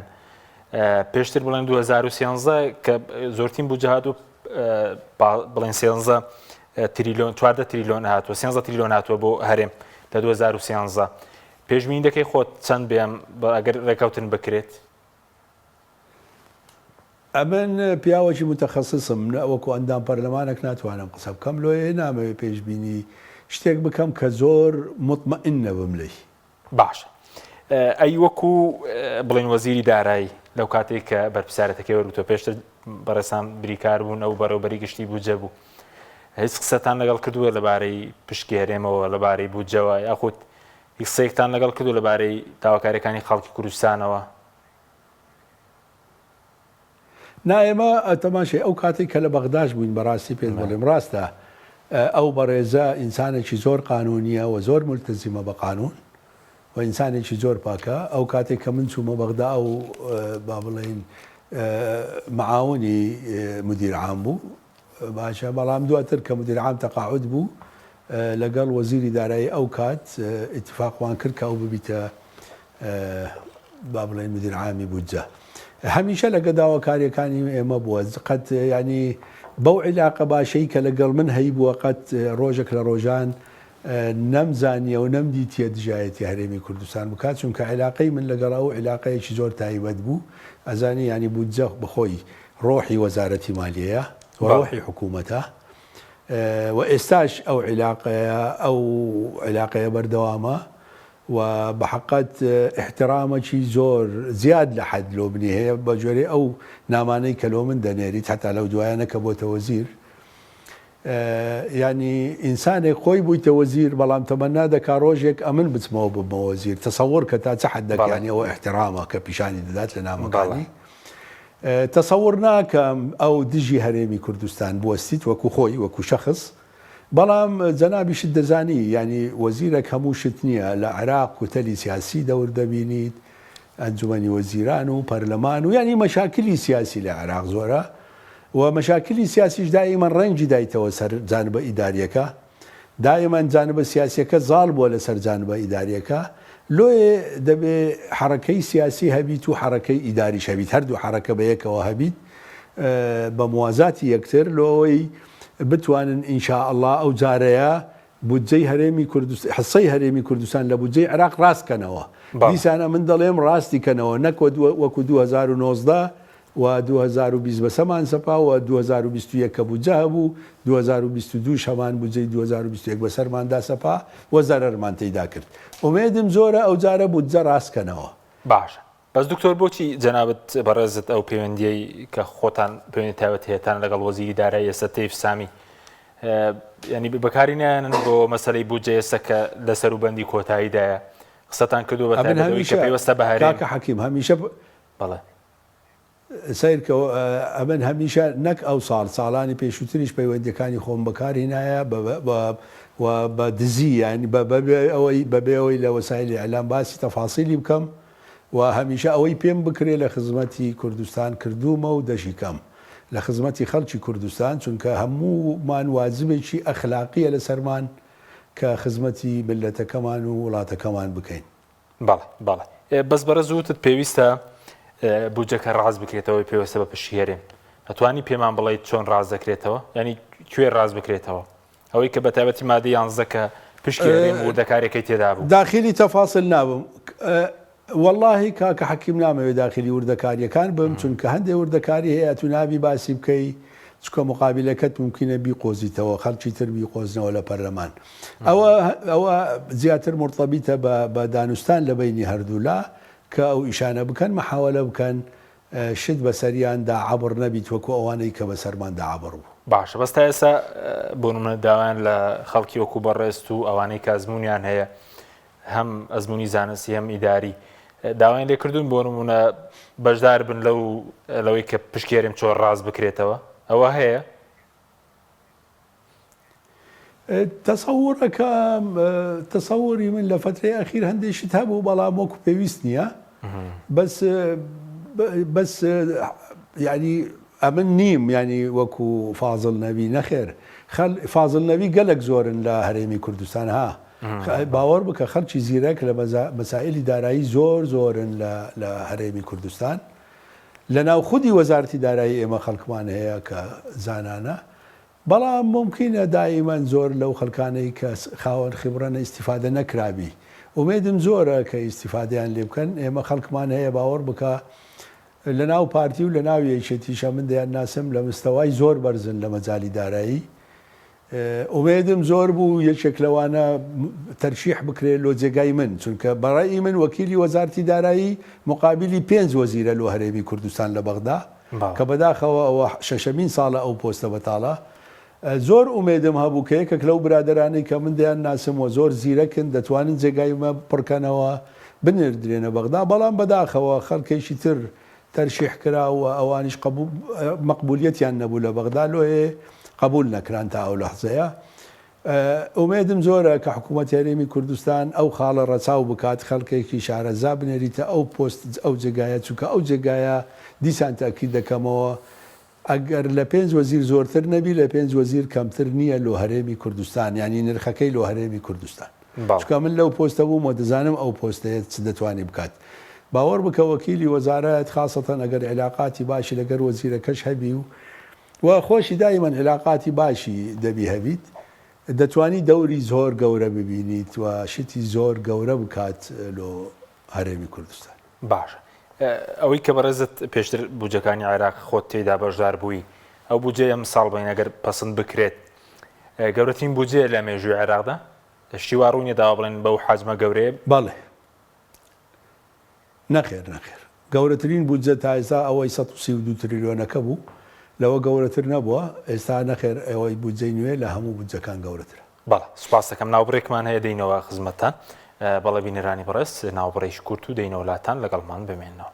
پێشتر بڵێن 2013 کە زۆرترین بودجە هاتوو بڵێن سێنزە تریلیۆن 14 تریلیۆن هاتووە سێنزە تریلیۆن هاتووە بۆ هەرێم لە 2013 پێشبینی دەکەی خۆت چەند بێم ئەگەر ڕێکەوتن بکرێت؟ ئەمن پیاوەکی متخصصم نە وەکو ئەندام پەرلەمانەک ناتوانم قسە بکەم لۆیە نامەوێ پێشبینی شتێک بکەم کە زۆر مطمئن نەبم لێی. باشە ئەی وەکو بڵێن وەزیری دارایی لەو کاتێک کە بەرپرسیارەتەکەی وەرگتووە پێشتر بەڕێزان بریکار بوون ئەو بەڕێوبەری گشتی بودجە بوو هیچ قسەتان لەگەڵ کردووە لەبارەی پشکی هەرێمەوە لەبارەی بودجەوە یاخود هیچ قسەیەکتان لەگەڵ کردووە لەبارەی داواکاریەکانی خەڵکی کوردستانەوە؟ نا ئێمە تەماشای ئەو کاتەی کە لە بەغداش بووین بەڕاستی پێت بڵێم ڕاستە ئەو بەڕێزە ئینسانێکی زۆر قانونیە و زۆر ملتەزیمە بە قانون و ئینسانێکی زۆر پاکە ئەو کاتێک کە من چوومە بەغدا ئەو با بڵێین معاونی مدیر عام بوو باشە بەڵام دواتر کە مدیر عام تەقاعد بوو لەگەڵ وەزیری دارایی ئەو کات ئیتفاقمان کرد کە ئەو ببیتە با بڵێین مدیر عامی بودجە هەمیشە لەگە داواکاریەکانی ئێمە بووە قەت ینی بەو عیلاقە باشەی کە لەگەڵ من هەیبووە قەت ڕۆژێک لە ڕۆژان نەمزانیە و نەمدیتیە دژایەتی هەرێمی کوردستان بکات چونکە عیلاقەی من لەگەڵ ئەو عیلاقەیەکی زۆر تایبەت بوو ئەزانی ینی بودجە بەخۆی ڕۆحی وەزارەتی مالیەیە و ڕۆحی حکوومەتە و ئێستاش ئەو عیلاقەیە ئەو عیلاقەیە بەردەوامە و بە حەقت ئیحترامەکی زۆر زیاد لە حەد لۆ منی هەیە بە گوێرەی ئەو نامانەی کە لۆ من دەنێریت هەتا لەو دوایانە کە بۆتە وەزیر یانی ئینسانێک خۆی بوویتە وەزیر بەڵام تەمەنا دەکا ڕۆژێک ئەمن بچمەوە ببمە وەزیر تەسەوڕ کە تا چ حەدەک ینی ئەوە ئیحترامە کە پیشانی دەدات لە نامەکانی تەسەوڕ ناکەم ئەو دژی هەرێمی کوردستان بوەستیت وەکو خۆی وەکو شەخس بەڵام جەنابیشت دەزانی یانی وەزیرەک هەموو شت نییە لە عێراق کوتەلی سیاسی دەور دەبینیت ئەنجومەنی وەزیران و پەرلەمان و یانی مەشاکلی سیاسی لە عێراق زۆرە و مەشاکلی سیاسیش دائیمەن ڕەنگی دایتەوە سەر جانبە ئیداریەکە دائیمەن جانبە سیاسیەکە زاڵ بووە لەسەر جانبە ئیداریەکە لۆیێ دەبێ حەڕەکەی سیاسی هەبیت و حەڕەکەی ئیداریش هەبیت هەردوو حەڕەکە بە یەکەوە هەبیت بە موازاتی یەکتر لۆ ئەوەی بتوانن ان شاء اللە ئەو جارەیە بودجەی هەرێمی کوردستان حسەی هەرێمی کوردستان لە بودجەی عێراق ڕاست کەنەوە دیسان ئەمن دەڵێم ڕاستی کەنەوە نەک وەکو 2019. و 2020 بەسەمان سەپا و 2021 کە بودجە هەبوو 2022 ش هەمان بودجەی 2021 بەسەرماندا سەپا و زەرەرمان تێیدا کرد. ئومێدم زۆرە ئەوجارە بودجە ڕاست کەنەوە. باشە بەس دکتۆر بۆچی جەنابت بەڕێزت ئەو پەیوەندیەی کە خۆتان پەیوەندی تایبەت هەیەتان لەگەڵ وەزیری دارایی ئێستا تەیف سامی ینی بەکاری نایەنن بۆ مەسەلەی بودجە ئێستا کە لە سەروبەندی کۆتاییدایە قسەتان کردو بە ئەمن تایبەت ئەوەی کە هەمیشە پەیوەستە بە هەرێم کاکە حەکیم هەمیشە بەڵێ. سەیر کە ئەمن هەمیشە نەک ئەو ساڵ، ساڵانی پێشووتریش پەیوەندییەکانی خۆم بەکار هینایە و بە دزی یانی بە بەبێ ئەوەی بەبێ ئەوەی لە وەسایلی ئیعلام باسی تەفاسیلی بکەم و هەمیشە ئەوەی پێم بکرێ لە خزمەتی کوردستان کردوومە و دەشیکەم لە خزمەتی خەڵکی کوردستان چونکە هەموومان واجبێکی ئەخلاقییە لەسەرمان کە خزمەتی میللەتەکەمان و وڵاتەکەمان بکەین. بەڵێ بەڵێ بەس بەڕێز وتت پێویستە بودجەکە ڕاست بکرێتەوەی پێوەستە بە پشکی هەرێم ئەتوانی پێمان بڵیت چۆن ڕاست دەکرێتەوە ینی کوێ ڕاست بکرێتەوە ئەوەی کە بە تایبەتی مادە یانزە کە پشکی هەرێم وردەکارێکەی تێدا بوو داخلی تەفاسل نابم وەڵاهی کاکە حەکیم نامەوێ داخلی وردەکاریەکان بم چونکە هەندێ وردەکاری هەیە ئەتو نابی باسی بکەی چونکە مقابلەکەت مومکینە بیقۆزیتەوە خەڵکی تر بیقۆزنەوە لە پەرلەمان ئەوە ئەوە زیاتر مرتبیتە بە بە دانوستان لە بەینی هەردوولا کە ئەو ئیشانە بکەن مەحاوەلە بکەن شت بەسەریاندا عەبر نەبیت وەکو ئەوانەی کە بەسەرماندا عەبر بوو. باشە بەس تا ئێستا بۆ نمونە داوایان لە خەڵکی وەکو بەڕێزت و ئەوانەی کە ئەزمونیان هەیە هەم ئەزموونی زانستی هەم ئیداری داوایان لێکردوون بۆ نمونە بەشدار بن لەو لەوەی کە پشکێرم چۆن ڕاست بکرێتەوە ئەوە هەیە؟ تەسەورەکەم تەسەوری من لە فەترەی ئەخیر هەندێک شت هەبوو بەڵام وەکو پێویست نییە بەس بەس یعنی ئەمن نیم یعنی وەکو فازڵ نەبی نەخێر خەل فازڵ نەبی گەلک زۆرن لە هەرێمی کوردستان ها باوەڕ بکە خەڵکی زیرەک لە مەسائیلی دارایی زۆر زۆرن لە هەرێمی کوردستان. لە ناو خودی وەزارەتی دارایی ئێمە خەڵکمان هەیە کە زانانە، بەڵام مومکینە دائیمەن زۆر لەو خەڵکانەی کە خاوەن خیبڕەن ئیستیفادە نەکرابی. ئومێدم زۆرە کە ئیستیفادەیان لێ بکەن. ئێمە خەڵکمان هەیە باوەڕ بکە لە ناو پارتی و لە ناو یەکێتیشە من دەیانناسم لە مستەوای زۆر بەرزن لە مەجالی دارایی. ئومێدم زۆر بوو یەکێک لەوانە تەرشیح بکرێت لۆ جێگای من، چونکە بە ڕەئی من وەکیلی وەزارتی دارایی موقابیلی پێنج وەزیرە لۆ هەرێمی کوردستان لە بەغدا، کە بەداخەوە ئەوە شەشەمین ساڵە ئەو پۆستە بەتاڵە. زۆر ئومێدم هەبوو کە یەکێک لەو برادەرانەی کە من دەیانناسم و زۆر زیرەکن دەتوانن جێگای مە پڕکەنەوە بنێردرێنە بەغدا، بەڵام بەداخەوە خەڵکێکی تر تەرشیح کرا و ئەوانیش مەقبولیەتیان نەبوو لە بەغدا لۆیێ قەبوول نەکران تا ئەو لەحزەیە. ئومێدم زۆرە کە حکوومەتی هەرێمی کوردستان ئەو خاڵە ڕەچاو بکات خەڵکێکی شارەزا بنێریتە ئەو پۆست ئەو جێگایە چونکە ئەو جێگایە دیسان تەئکید دەکەمەوە ئەگەر لە پێنج وەزیر زۆرتر نەبی لە پێنج وەزیر کەمتر نییە لۆ هەرێمی کوردستان یانی نرخەکەی لۆ هەرێمی کوردستان چونکە من لەو پۆستە بووم و دەزانم ئەو پۆستەیە چ دەتوانی بکات باوەڕ بکە وەکیلی وەزارەت خاسەتەن ئەگەر عیلاقاتی باشی لەگەر وەزیرەکەش هەبی و و خۆشی دایمەن عیلاقاتی باشی دەبی هەبیت دەتوانی دەوری زۆر گەورە ببینیت و شتی زۆر گەورە بکات لۆ هەرێمی کوردستان. باشە ئەوەی کە بەڕێزت پێشتر بودجەکانی عێراق خۆت تێیدا بەشدار بووی ئەو بودجەی ئەم ساڵ بڵێین ئەگەر پەسند بکرێت گەورەترین بودجەیە لە مێژووی عێراقدا شتی وا ڕووی نەداوە بڵێن بەو حەجمە گەورەیە؟ بەڵێ نەخێر نەخێر گەورەترین بودجە تا ئێستا ئەوەی 132 تریلیۆنەکە بوو لەوە گەورەتر نەبووە ئێستا نەخێر ئەوەی بودجەی نوێ لە هەموو بودجەکان گەورەترە. بەڵێ سوپاست دەکەم ناوبڕێکمان هەیە دێینەوە خزمەتتان بەڵێ بینەرانی بەڕێز ناوبڕێکی کورت و دێینەوە لاتان لەگەڵمان بمێنەوە.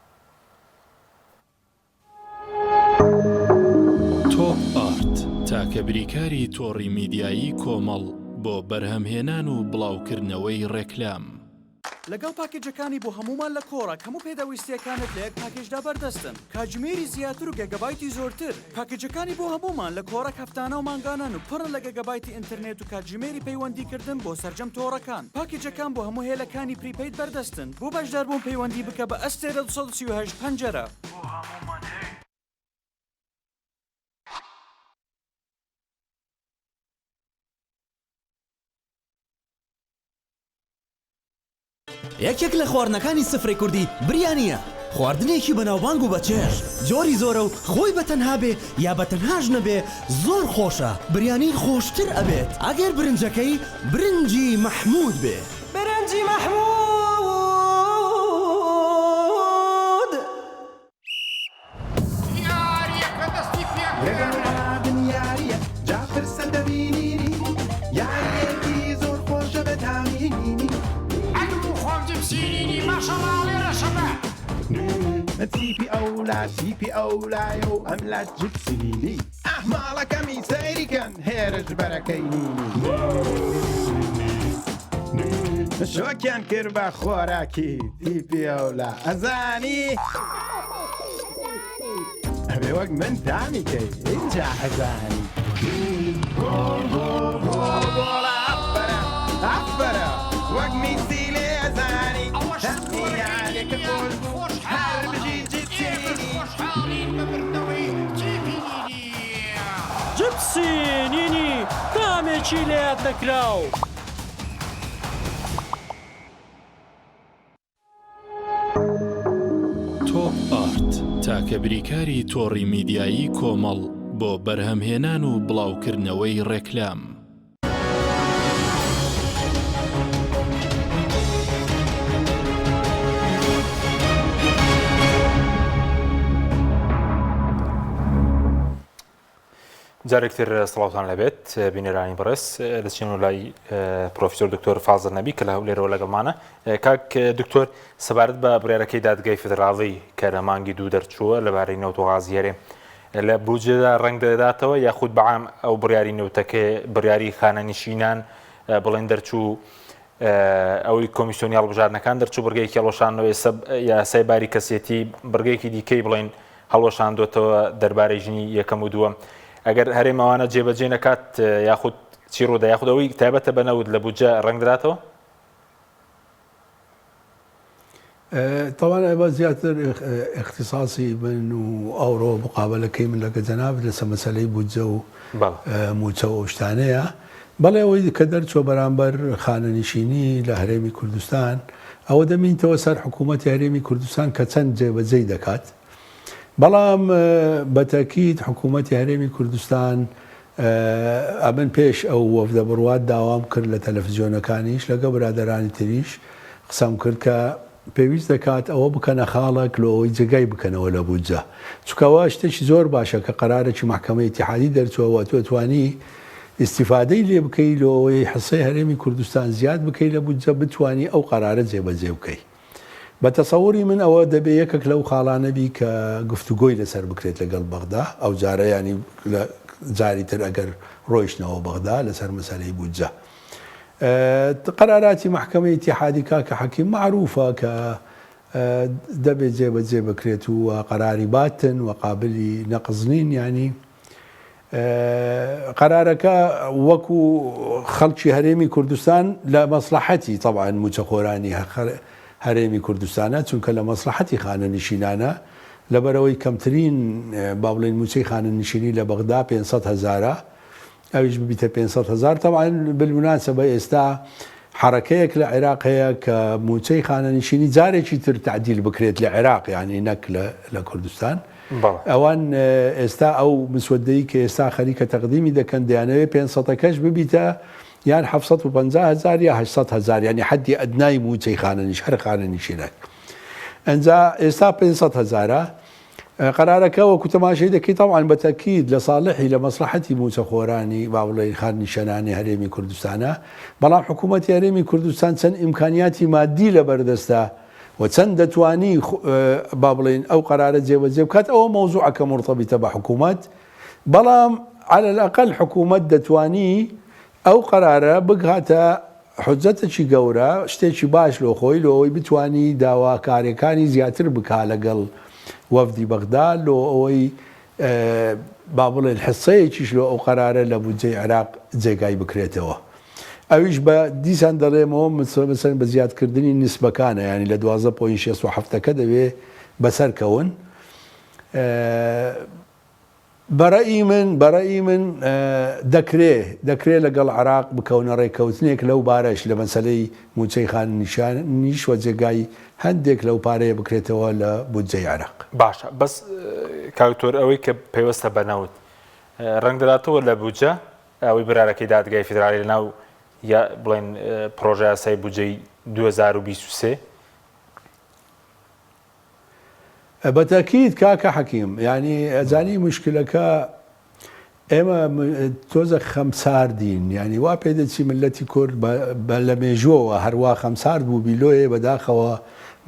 تۆپ ئارت تاکە بریکاری تۆڕی میدیایی کۆمەڵ بۆ بەرهەمهێنان و بڵاوکردنەوەی ڕێکلام. لەگەڵ پاکێجەکانی بۆ هەموومان لە کۆڕەک هەموو پێداویستییەکانت لە یەک پاکێجدا بەردەستن، کاتژمێری زیاتر و گێگابایتی زۆرتر. پاکێجەکانی بۆ هەموومان لە کۆڕەک هەفتانە و مانگانەن و پڕن لە گێگابایتی ئینتەرنێت و کاتژمێری پەیوەندیکردن بۆ سەرجەم تۆڕەکان. پاکێجەکان بۆ هەموو هێلەکانی prepaid بەردەستن. بۆ بەشداربوون پەیوەندی بکە بە ئەستێرە 238 پەنجەرە. بۆ هەموومان هەیە. یەکێک لە خواردنەکانی سفرەی کوردی بریانییە. خواردنێکی بەناوبانگ و بەچێژ، جۆری زۆرە و خۆی بە تەنها بێ یا بە تەنهاش نەبێ زۆر خۆشە، بریانی خۆشتر ئەبێت ئەگەر برنجەکەی برنجی مەحمود بێ. برنجی مەحمود. یاریەکە دەستی پێکرد. لەگەڵ ئادن یاریە جا پرسە دەبینینی یاریەکی زۆر خۆشە بە تامی نینی. ئەلو خۆم جپسی نینی ماشەڵا ئەڵێ ڕەشەبە. تیپی ئەولا تیپی ئەولایە و ئەملا جپسی نینی. ئاه ماڵەکەمی سەیری کەن هێرش بەرەکەی نینی. شۆکیان کرد بە خۆراکی تیپی ئەولا ئەزانی ئەبێ وەک من تامی کەی ئینجا ئەزانی گۆڵ گۆڵ گۆڵ گۆڵە ئەفەرە ئەفەرە وەک میسی لێ ئەزانی ئەوەش تامی یاریەکە خۆش بوو هەر بژی جپسی نینی. خۆشحاڵین بە بردنەوەی تیپی نینی. جپسی نینی تامێکی لەیاد نەکراو. تۆپ ئارت تاکە بریکاری تۆڕی میدیایی کۆمەڵ بۆ بەرهەمهێنان و بڵاوکردنەوەی ڕێکلام. جارێکتر سڵاوتان لەبێت بینەرانی بەڕێز دەچین لای پرۆفیسۆر دکتۆر فازل نەبی کە لە هەولێرەوە لەگەڵمانە کاک دکتۆر سەبارەت بە بڕیارەکەی دادگای فیدراڵی کە لە مانگی دوو دەرچووە لەبارەی نەوت و غازی هەرێم لە بودجەدا ڕەنگ دەداتەوە یاخود بەعام ئەو بڕیاری نەوتەکەی بڕیاری خانەنشینان بڵێن دەرچوو ئەوەی کۆمیسیۆنی هەڵبژاردنەکان دەرچوو بڕگەیەکی هەڵوەشاندنەوە ئێستا یاسای باری کەسێتی بڕگەیەکی دیکەی بڵێن هەڵوەشاندۆتەوە دەربارەی ژنی یەکەم و دووەم ئەگەر هەرێم ئەوانە جێبەجێ نەکات یاخود چی ڕوودا یاخود ئەوەی تایبەتە بە نەوت لە بودجە ڕەنگ دەداتەوە؟ تەوان ئەوە زیاتر ئیختیساسی من و ئەوڕۆ مقابەلەکەی من لەگە جەنابت لەسەر مەسەلەی بودجە و مووچە و ئەو شتانەیە. بەڵێ ئەوەی کە دەرچووە بەرامبەر خانەنشینی لە هەرێمی کوردستان ئەوە دەمینتەوە سەر حکوومەتی هەرێمی کوردستان کە چەند جێبەجێی دەکات. بەڵام بە تەکید حکوومەتی هەرێمی کوردستان ئەمن پێش ئەو وەفدە بڕوات داوام کرد لە تەلەفزیۆنەکانیش لەگە برادەرانی تریش قسەم کرد کە پێویست دەکات ئەوە بکەنە خاڵێک لۆ ئەوەی جێگای بکەنەوە لە بودجە چونکە ئەوە شتێکی زۆر باشە کە قەرارێکی مەحکەمەی ئیتیحادی دەرچووە و ئەتوو ئەتوانی ئیستیفادەی لێ بکەی لۆ ئەوەی حسەی هەرێمی کوردستان زیاد بکەی لە بودجە بتوانی ئەو قەرارە جێبەجێ بکەی. بە تەسەوری من ئەوە دەبێ یەکەک لەو خاڵانە بی کە گفتوگۆی لەسەر بکرێت لەگەڵ بەغدا ئەو جارە یانی لە جاری تر ئەگەر ڕۆیشتنەوە بەغدا لەسەر مەسەلەی بودجە. قەراراتی مەحکەمەی ئیتیحادی کاکە حەکیم مەعروفە کە دەبێ جێبەجێ بکرێت و قەراری باتن و قابلی نەقز نین یانی قەرارەکە وەکو خەڵکی هەرێمی کوردستان لە مەسڵەحەتی تەبعەن مووچەخۆرانی هەرێمی کوردستانە چونکە لە مەسڵەحەتی خانەنشینانە لەبەرئەوەی کەمترین با بڵێین مووچەی خانەنشینی لە بەغدا 500 هەزارە ئەویش ببیتە 500 هەزار تەبعەن بالمناسبە ئێستا حەرەکەیەک لە عێراق هەیە کە مووچەی خانەنشینی جارێکی تر تەعدیل بکرێت لە عێراق یانی نەک لە کوردستان ئەوان ئێستا ئەو مسودەی کە ئێستا خەریکە تەقدیمی دەکەن دەیانەوێت پێنج سەتەکەش ببیتە یان 750 هەزار یا 800 هەزار یانی حەدی ئەدنای مووچەی خانەنیش هەر خانەنشینێک ئەنجا ئێستا 500 هەزارە قەرارەکە وەکو تەماشای دەکەی تەبعەن بە تەکید لە ساڵحی لە مەسڵەحەتی مووچەخۆرانی با بڵێین خاننیشەنانی هەرێمی کوردستانە، بەڵام حکوومەتی هەرێمی کوردستان چەند ئیمکانیاتی مادی لەبەردەستە و چەند دەتوانی با بڵێین ئەو قەرارە جێبەجێ بکات ئەوە مەوزوعەکە مورتەبیتە بە حکوومەت بەڵام علی الاقل حکوومەت دەتوانی ئەو قەرارە بگاتە حوجەتەکی گەورە، شتێکی باش لۆ خۆی، لۆ ئەوەی بتوانی داواکاریەکانی زیاتر بکا لەگەڵ وەفدی بەغدا، لۆ ئەوەی با بڵێین حسەیەکیش لۆ ئەو قەرارە لە بودجەی عێراق جێگای بکرێتەوە. ئەویش بە دیسان دەڵێمەوە مەسەلەن بە زیادکردنی نیسبەکانە، یانی لە 12 point 67 ەکە دەبێ بەسەر کەون. بەڕەئی من بەڕەئی من دەکرێ دەکرێ لەگەڵ عێراق بکەونە ڕێککەوتنێک لەو بارەش لە مەسەلەی مووچەی خانەنشینیش و جێگای هەندێک لەو پارەیە بکرێتەوە لە بودجەی عێراق. باشە بەس کاک دکتۆر ئەوەی کە پەیوەستە بە نەوت ڕەنگ دەداتەوە لە بودجە ئەوەی برارەکەی دادگای فیدرالی لەناو یا بڵێن پرۆژە یاسای بودجەی 2023؟ بە تەئکید کاکە حەکیم یانی ئەزانی موشکلەکە ئێمە تۆزە خەمساردین یانی وا پێدەچی ملەتی کورد بە لە مێژووەوە هەروا خەمسارد بوو بیلۆیە بەداخەوە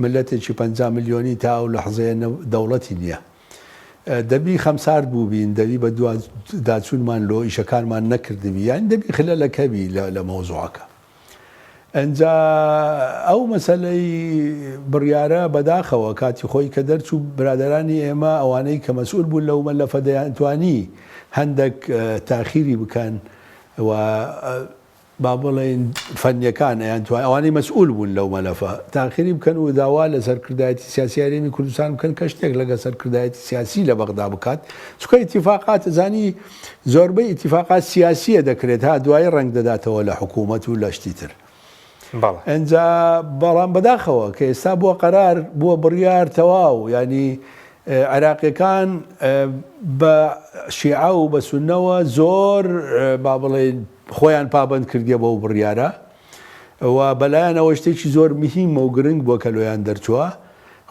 ملەتێکی 50 ملیۆنی تا ئەو لەحزەیە دەوڵەتی نییە دەبی خەمسارد بووبین دەبی بە دوا داچوونمان لۆ ئیشەکانمان نەکردبی یان دەبی خلەلەک هەبی لە مەوزوعەکە ئنجا ئەو مەسەلەی بڕیارە بەداخەوە کاتی خۆی کە دەرچوو برادەرانی ئێمە ئەوانەی کە مەسئول بوون لەو مەلەفە دەیانتوانی هەندەک تاخیری بکەن و با بڵێین فەنیەکان ئەیانتوانی ئەوانەی مەسئول بوون لەو مەلەفە تاخیری بکەن و داوا لە سەرکردایەتی سیاسی هەرێمی کوردستان بکەن کە شتێک لەگە سەرکردایەتی سیاسی لە بەغدا بکات چونکە ئیتیفاقات زانی زۆربەی ئیتیفاقات سیاسیە دەکرێت ها دوایی ڕەنگ دەداتەوە لە حکوومەت و لە شتی تر. بەڵێ. ئینجا بەڵام بەداخەوە کە ئێستا بووە قەرار بووە بڕیار تەواو یانی عێراقیەکان بە شیعە و بە سوننەوە زۆر با بڵێین خۆیان پابەند کردیە بەو بڕیارە و بەلایانەوە شتێکی زۆر مهیمە و گرنگ بووە کە لۆیان دەرچووە.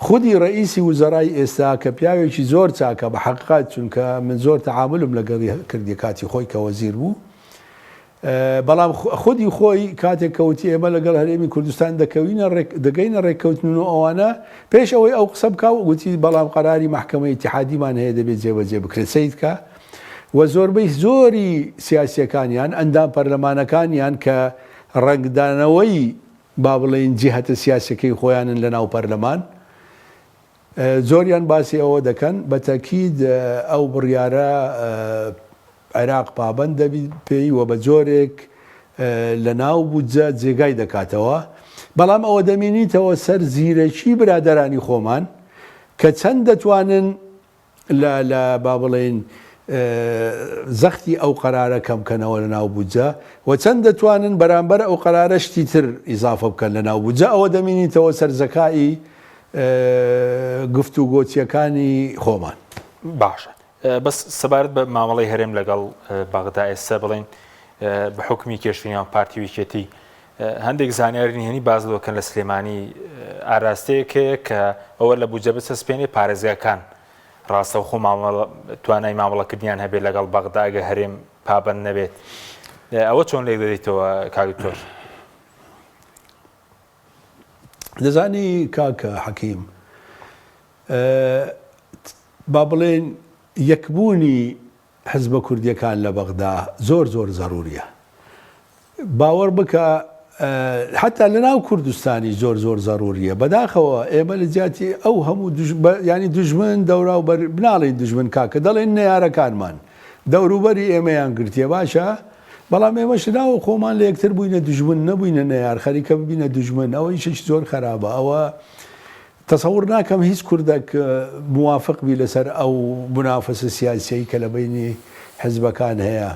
خودی ڕەئیسی وزەرای ئێستا کە پیاوێکی زۆر چاکە بە حەقیقەت چونکە من زۆر تەعامولم لەگەڵی کردیە کاتی خۆی کە وەزیر بوو بەڵام خودی خۆی کاتێک کە وتی ئێمە لەگەڵ هەرێمی کوردستان دەکەوینە ڕێک دەگەینە ڕێککەوتن و ئەوانە پێش ئەوەی ئەو قسە بکا و وتی بەڵام قەراری مەحکەمەی ئیتیحادیمان هەیە دەبێت جێبەجێ بکرێت سەید کە و زۆربەی زۆری سیاسیەکانیان ئەندام پەرلەمانەکانیان کە ڕەنگدانەوەی با بڵێین جیهەتە سیاسیەکەی خۆیانن لە ناو پەرلەمان زۆریان باسی ئەوە دەکەن بە تەکید ئەو بڕیارە عێراق پابەند دەبی پێی و بە جۆرێک لە ناو بودجە جێگای دەکاتەوە بەڵام ئەوە دەمینیتەوە سەر زیرەکی برادەرانی خۆمان کە چەند دەتوانن لە لە با بڵێین زەختی ئەو قەرارە کەم کەنەوە لە ناو بودجە و چەند دەتوانن بەرامبەر ئەو قەرارە شتی تر ئیزافە بکەن لە ناو بودجە ئەوە دەمینیتەوە سەر زەکائی گفتوگۆچیەکانی خۆمان. باشە بەس سەبارەت بە مامەڵەی هەرێم لەگەڵ بەغدا ئێستا بڵێن بە حوکمی کێشەی نێوان پارتی و یەکێتی هەندێک زانیاری نهێنی باس لەوە کەن لە سلێمانی ئاراستەیەک هەیە کە ئەوە لە بودجە بچەسپێنێ پارێزگاکان ڕاستەوخۆ مامەڵە توانای مامەڵەکردنیان هەبێت لەگەڵ بەغدا ئەگەر هەرێم پابەند نەبێت ئەوە چۆن لێک دەدەیتەوە کاک دکتۆر؟ دەزانی کاک حەکیم با بڵێین یەکبوونی حزبە کوردیەکان لە بەغدا زۆر زۆر زەروریە باوەڕ بکە حتا لە ناو کوردستانی زۆر زۆر زەروریە بەداخەوە ئێمە لە جیاتی ئەو هەموو ینی دوژمن دەورا و بەر بناڵین دوژمن کاکە دەڵێن نەیارەکانمان دەوروبەری ئێمەیان گرتیە باشە بەڵام ئێمەش ناو خۆمان لە یەکتر بووینە دوژمن نەبووینە نەیار خەریکە ببینە دوژمن ئەوە ئیشێکی زۆر خراپە ئەوە تەسەور ناکەم هیچ کوردەک موافق بی لەسەر ئەو مونافەسە سیاسیەی کە لە بەینی حزبەکان هەیە.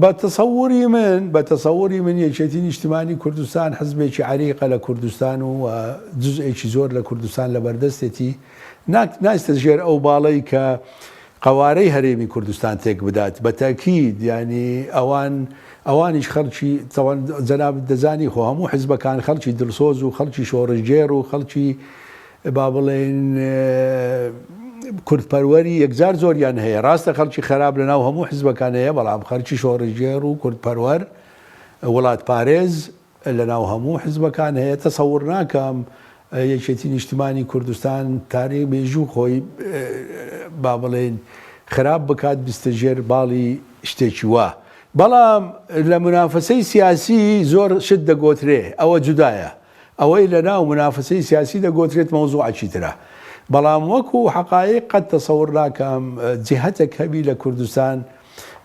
بە تەسەوری من بە تەسەوری من یەکێتی نیشتمانی کوردستان حزبێکی عەریقە لە کوردستان و جزئێکی زۆر لە کوردستان لە بەردەستێتی ناچتە ژێر ئەو باڵەی کە قەوارەی هەرێمی کوردستان تێک بدات بە تەئکید یانی ئەوان ئەوانیش خەڵکی تەوان جەنابت دەزانی خۆ هەموو حزبەکان خەڵکی دڵسۆز و خەڵکی شۆڕشگێڕ و خەڵکی با بڵێین کوردپەروەری یەکجار زۆریان هەیە ڕاستە خەڵکی خەراب لەناو هەموو حزبەکان هەیە بەڵام خەڵکی شۆڕشگێڕ و کوردپەروەر وڵاتپارێز لەناو هەموو حزبەکان هەیە، تەسەور ناکەم یەکێتی نیشتمانی کوردستان تاریخ مێژوو خۆی با بڵێین خراپ بکات بستە ژێر باڵی شتێکی وا، بەڵام لە مونافەسەی سیاسی زۆر شت دەگۆترێ ئەوە جودایە، ئەوەی لەناو مونافەسەی سیاسی دەگۆترێت مەوزوعەکی ترە، بەڵام وەکو حەقایق قەت تەسەور ناکەم جیهەتێک هەبی لە کوردستان.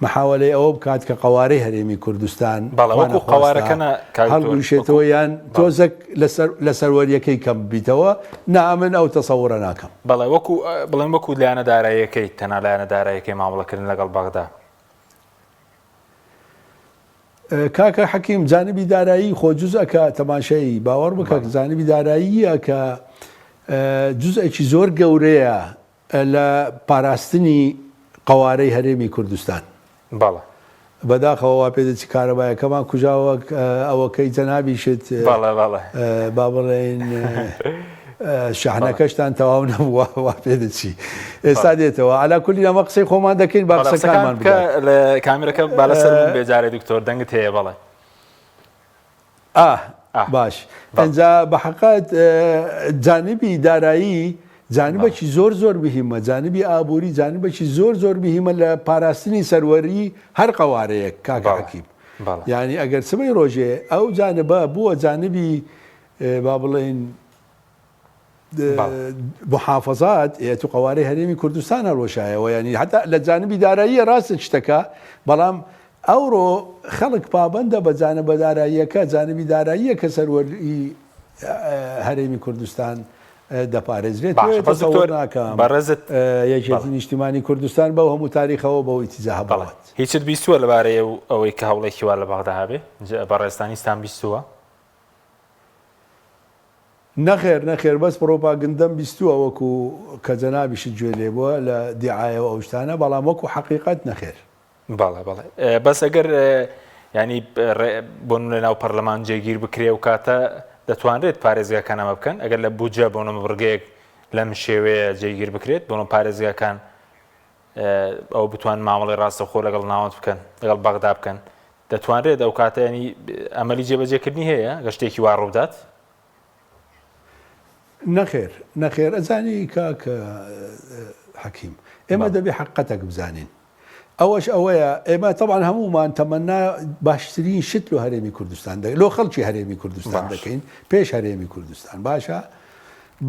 محاوەلەی ئەوە بکات کە قەوارەی هەرێمی کوردستان بەڵێ خوا وەکو نەخواستە قەوارەکە نا کاک دکتۆر وەکو هەڵبویشێتەوە یان بەڵێ. تۆزەک لەسەر لە سەروەریەکەی کەم ببیتەوە نا ئەمن ئەو تەسەورە ناکەم. بەڵێ وەکو بڵێن وەکو لایەنە داراییەکەی تەنها لایەنە داراییەکەی مامەڵەکردن لەگەڵ بەغدا. کاکە حەکیم جانبی دارایی خۆ جوزئەکە تەماشای باوەڕ بکە بەڵێ. جانبی داراییە کە جوزئێکی زۆر گەورەیە لە پاراستنی قەوارەی هەرێمی کوردستان. بەڵێ. بەداخەوە وا پێدەچی کارەبایەکەمان کوژاوە ئەوەکەی جەنابیشت بەڵێ بەڵێ. با بڵێین بەڵێ. شەحنەکەشتان تەواو نەبووە وا پێدەچی ئێستا بەڵێ. دێتەوە عەلا کولی ئەمە قسەی خۆمان دەکەین با بەڵێ قسەکان قسەکانمان بکە بگات. لە کامێرەکە با لەسەر من بێ جارێ دکتۆر دەنگت هەیە بەڵێ. ئاه ئاه باش بەڵێ. ئینجا بە حەقت جانبی دارایی بەڵێ. جانبەکی زۆر زۆر مهیمە جانبی ئابووری جانبەکی زۆر زۆر مهیمە لە پاراستنی سەروەری هەر قەوارەیەک کاکە بەڵێ حەکیم بەڵێ. یانی ئەگەر سبەی ڕۆژێ ئەو جانبە بووە جانبی با بڵێین محافظات ئێ تو قەوارەی هەرێمی کوردستان هەڵوەشایەوە ینی حتا لە جانبی داراییە ڕاستە شتەکە بەڵام ئەوڕۆ خەڵک پابندە بە جانبە داراییەکە جانبی داراییە کە سەروەری هەرێمی کوردستان دەپارێزرێت باشە بەس دکتۆر ناکەم بەڕێزت یەکێتی نیشتیمانی کوردستان بەو هەموو تاریخەوە بەو ئیتیجاهە بڕوات. هیچت بیستووە لەبارەی ئەوەی کە هەوڵێکی وا لە بەغدا هەبێ؟ بەڕێزتان هیچتان بیستووە؟ نەخێر نەخێر بەس پڕۆپاگندەم بیستووە وەکو کە جەنابیشت گوێ لێ بووە لە دیعایە و ئەو شتانە بەڵام وەکو حەقیقەت نەخێر. بەڵێ بەڵێ بەس ئەگەر ینی بۆ لە ناو پەرلەمان جێگیر بکرێ و کاتە دەتوانرێت پارێزگاکان ئەمە بکەن ئەگەر لە بودجە بۆ نمە بڕگەیەک لەم شێوەیە جێگیر بکرێت بۆ پارێزگاکان ئەو بتوان مامەڵی ڕاستەخۆ لەگەڵ ناوەند بکەن لەگەڵ بەغدا بکەن دەتوانرێت ئەو کاتە ینی ئەمەلی جێبەجێکردنی هەیە گە شتێکی وا ڕووبدات؟ نەخێر نەخێر ئەزانی کاک حەکیم ئێمە دەبێ حەقەتەک بزانین ئەوەش ئەوەیە ئێمە تەبعەن هەموومان تەمەنا باشترین شت لۆ هەرێمی کوردستان دەکەین لۆ خەڵکی هەرێمی کوردستان دەکەین پێش هەرێمی کوردستان باشە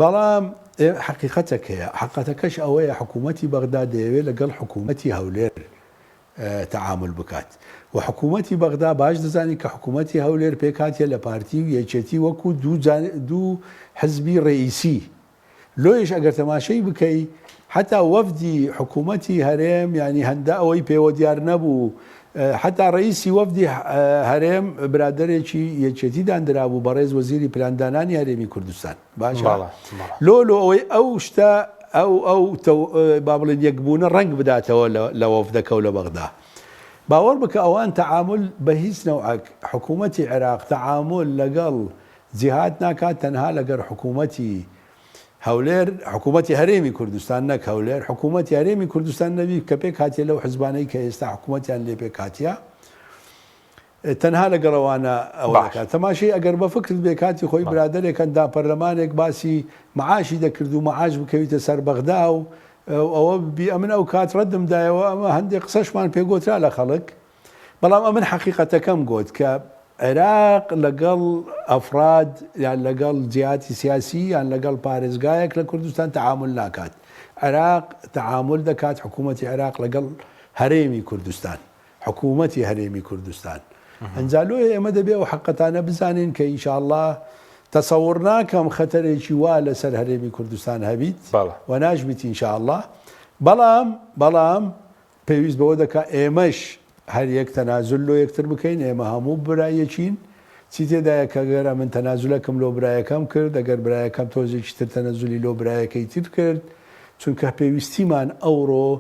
بەڵام حەقیقەتێک هەیە حەقەتەکەش ئەوەیە حکوومەتی بەغدا دەیەوێت لەگەڵ حکوومەتی هەولێر تەعامول بکات و حکوومەتی بەغدا باش دەزانی کە حکوومەتی هەولێر پێکهاتیە لە پارتی و یەکێتی وەکو دوو حزبی ڕئیسی لۆیش ئەگەر تەماشەی بکەی حەتا وەفدی حکوومەتی هەرێم یانی هەندە ئەوەی پێوە دیار نەبوو حەتا ڕئیسی وەفدی هەرێم برادەرێکی یەکێتی داندرابوو بەڕێز وەزیری پلاندانانی هەرێمی کوردستان باشە لۆ لۆ ئەوەی ئەو شتە ئەو ئەو با بڵێن یەکبوونە ڕەنگ بداتەوە لە وەفدەکە و لە بەغدا باوەڕ بکە ئەوان تەعامل بە هیچ نەوعەک حکوومەتی عێراق تەعامل لەگەڵ جیهاد ناکات تەنها لەگەر حکوومەتی هەولێر حکوومەتی هەرێمی کوردستان نەک هەولێر حکوومەتی هەرێمی کوردستان نەبی کە پێک هاتیە لەو حزبانەی کە ئێستا حکوومەتیان لێ پێک هاتیە تەنها لەگەڵ ئەوانە ئەوە باش. دەکات تەماشەی ئەگەر بە فکرت بێ کاتی خۆی بەڵێ. برادەرێک ئەندام پەرلەمانێک باسی معاشی دەکرد و معاش بکەویتە سەر بەغدا و ئەوە بی ئەمن ئەو کات ڕەدم دایەوە ئەمە هەندێک قسەشمان پێ گۆترا لە خەڵک بەڵام ئەمن حەقیقەتەکەم گۆت کە عێراق لەگەڵ ئەفراد یان لەگەڵ جیهاتی سیاسی یان لەگەڵ پارێزگایەک لە کوردستان تەعامول ناکات عێراق تەعامول دەکات حکوومەتی عێراق لەگەڵ هەرێمی کوردستان حکوومەتی هەرێمی کوردستان. ئنجا لۆیە ئێمە دەبێ ئەو حەقەتانە بزانین کە ئینشاڵڵا تەسەوڕ ناکەم خەتەرێکی وا لەسەر هەرێمی کوردستان هەبیت و ناشبیت ئینشاڵڵا بەڵام بەڵام پێویست بەوە دەکا ئێمەش هەر یەک تەنازول لۆ یەکتر بکەین ئێمە هەموو برایەکین چی تێدایە کە گەر ئەمن تەنازولەکم لۆ برایەکەم کرد ئەگەر برایەکەم تۆزێکی تر تەنەزولی لۆ برایەکەی تر کرد چونکە پێویستیمان ئەوڕۆ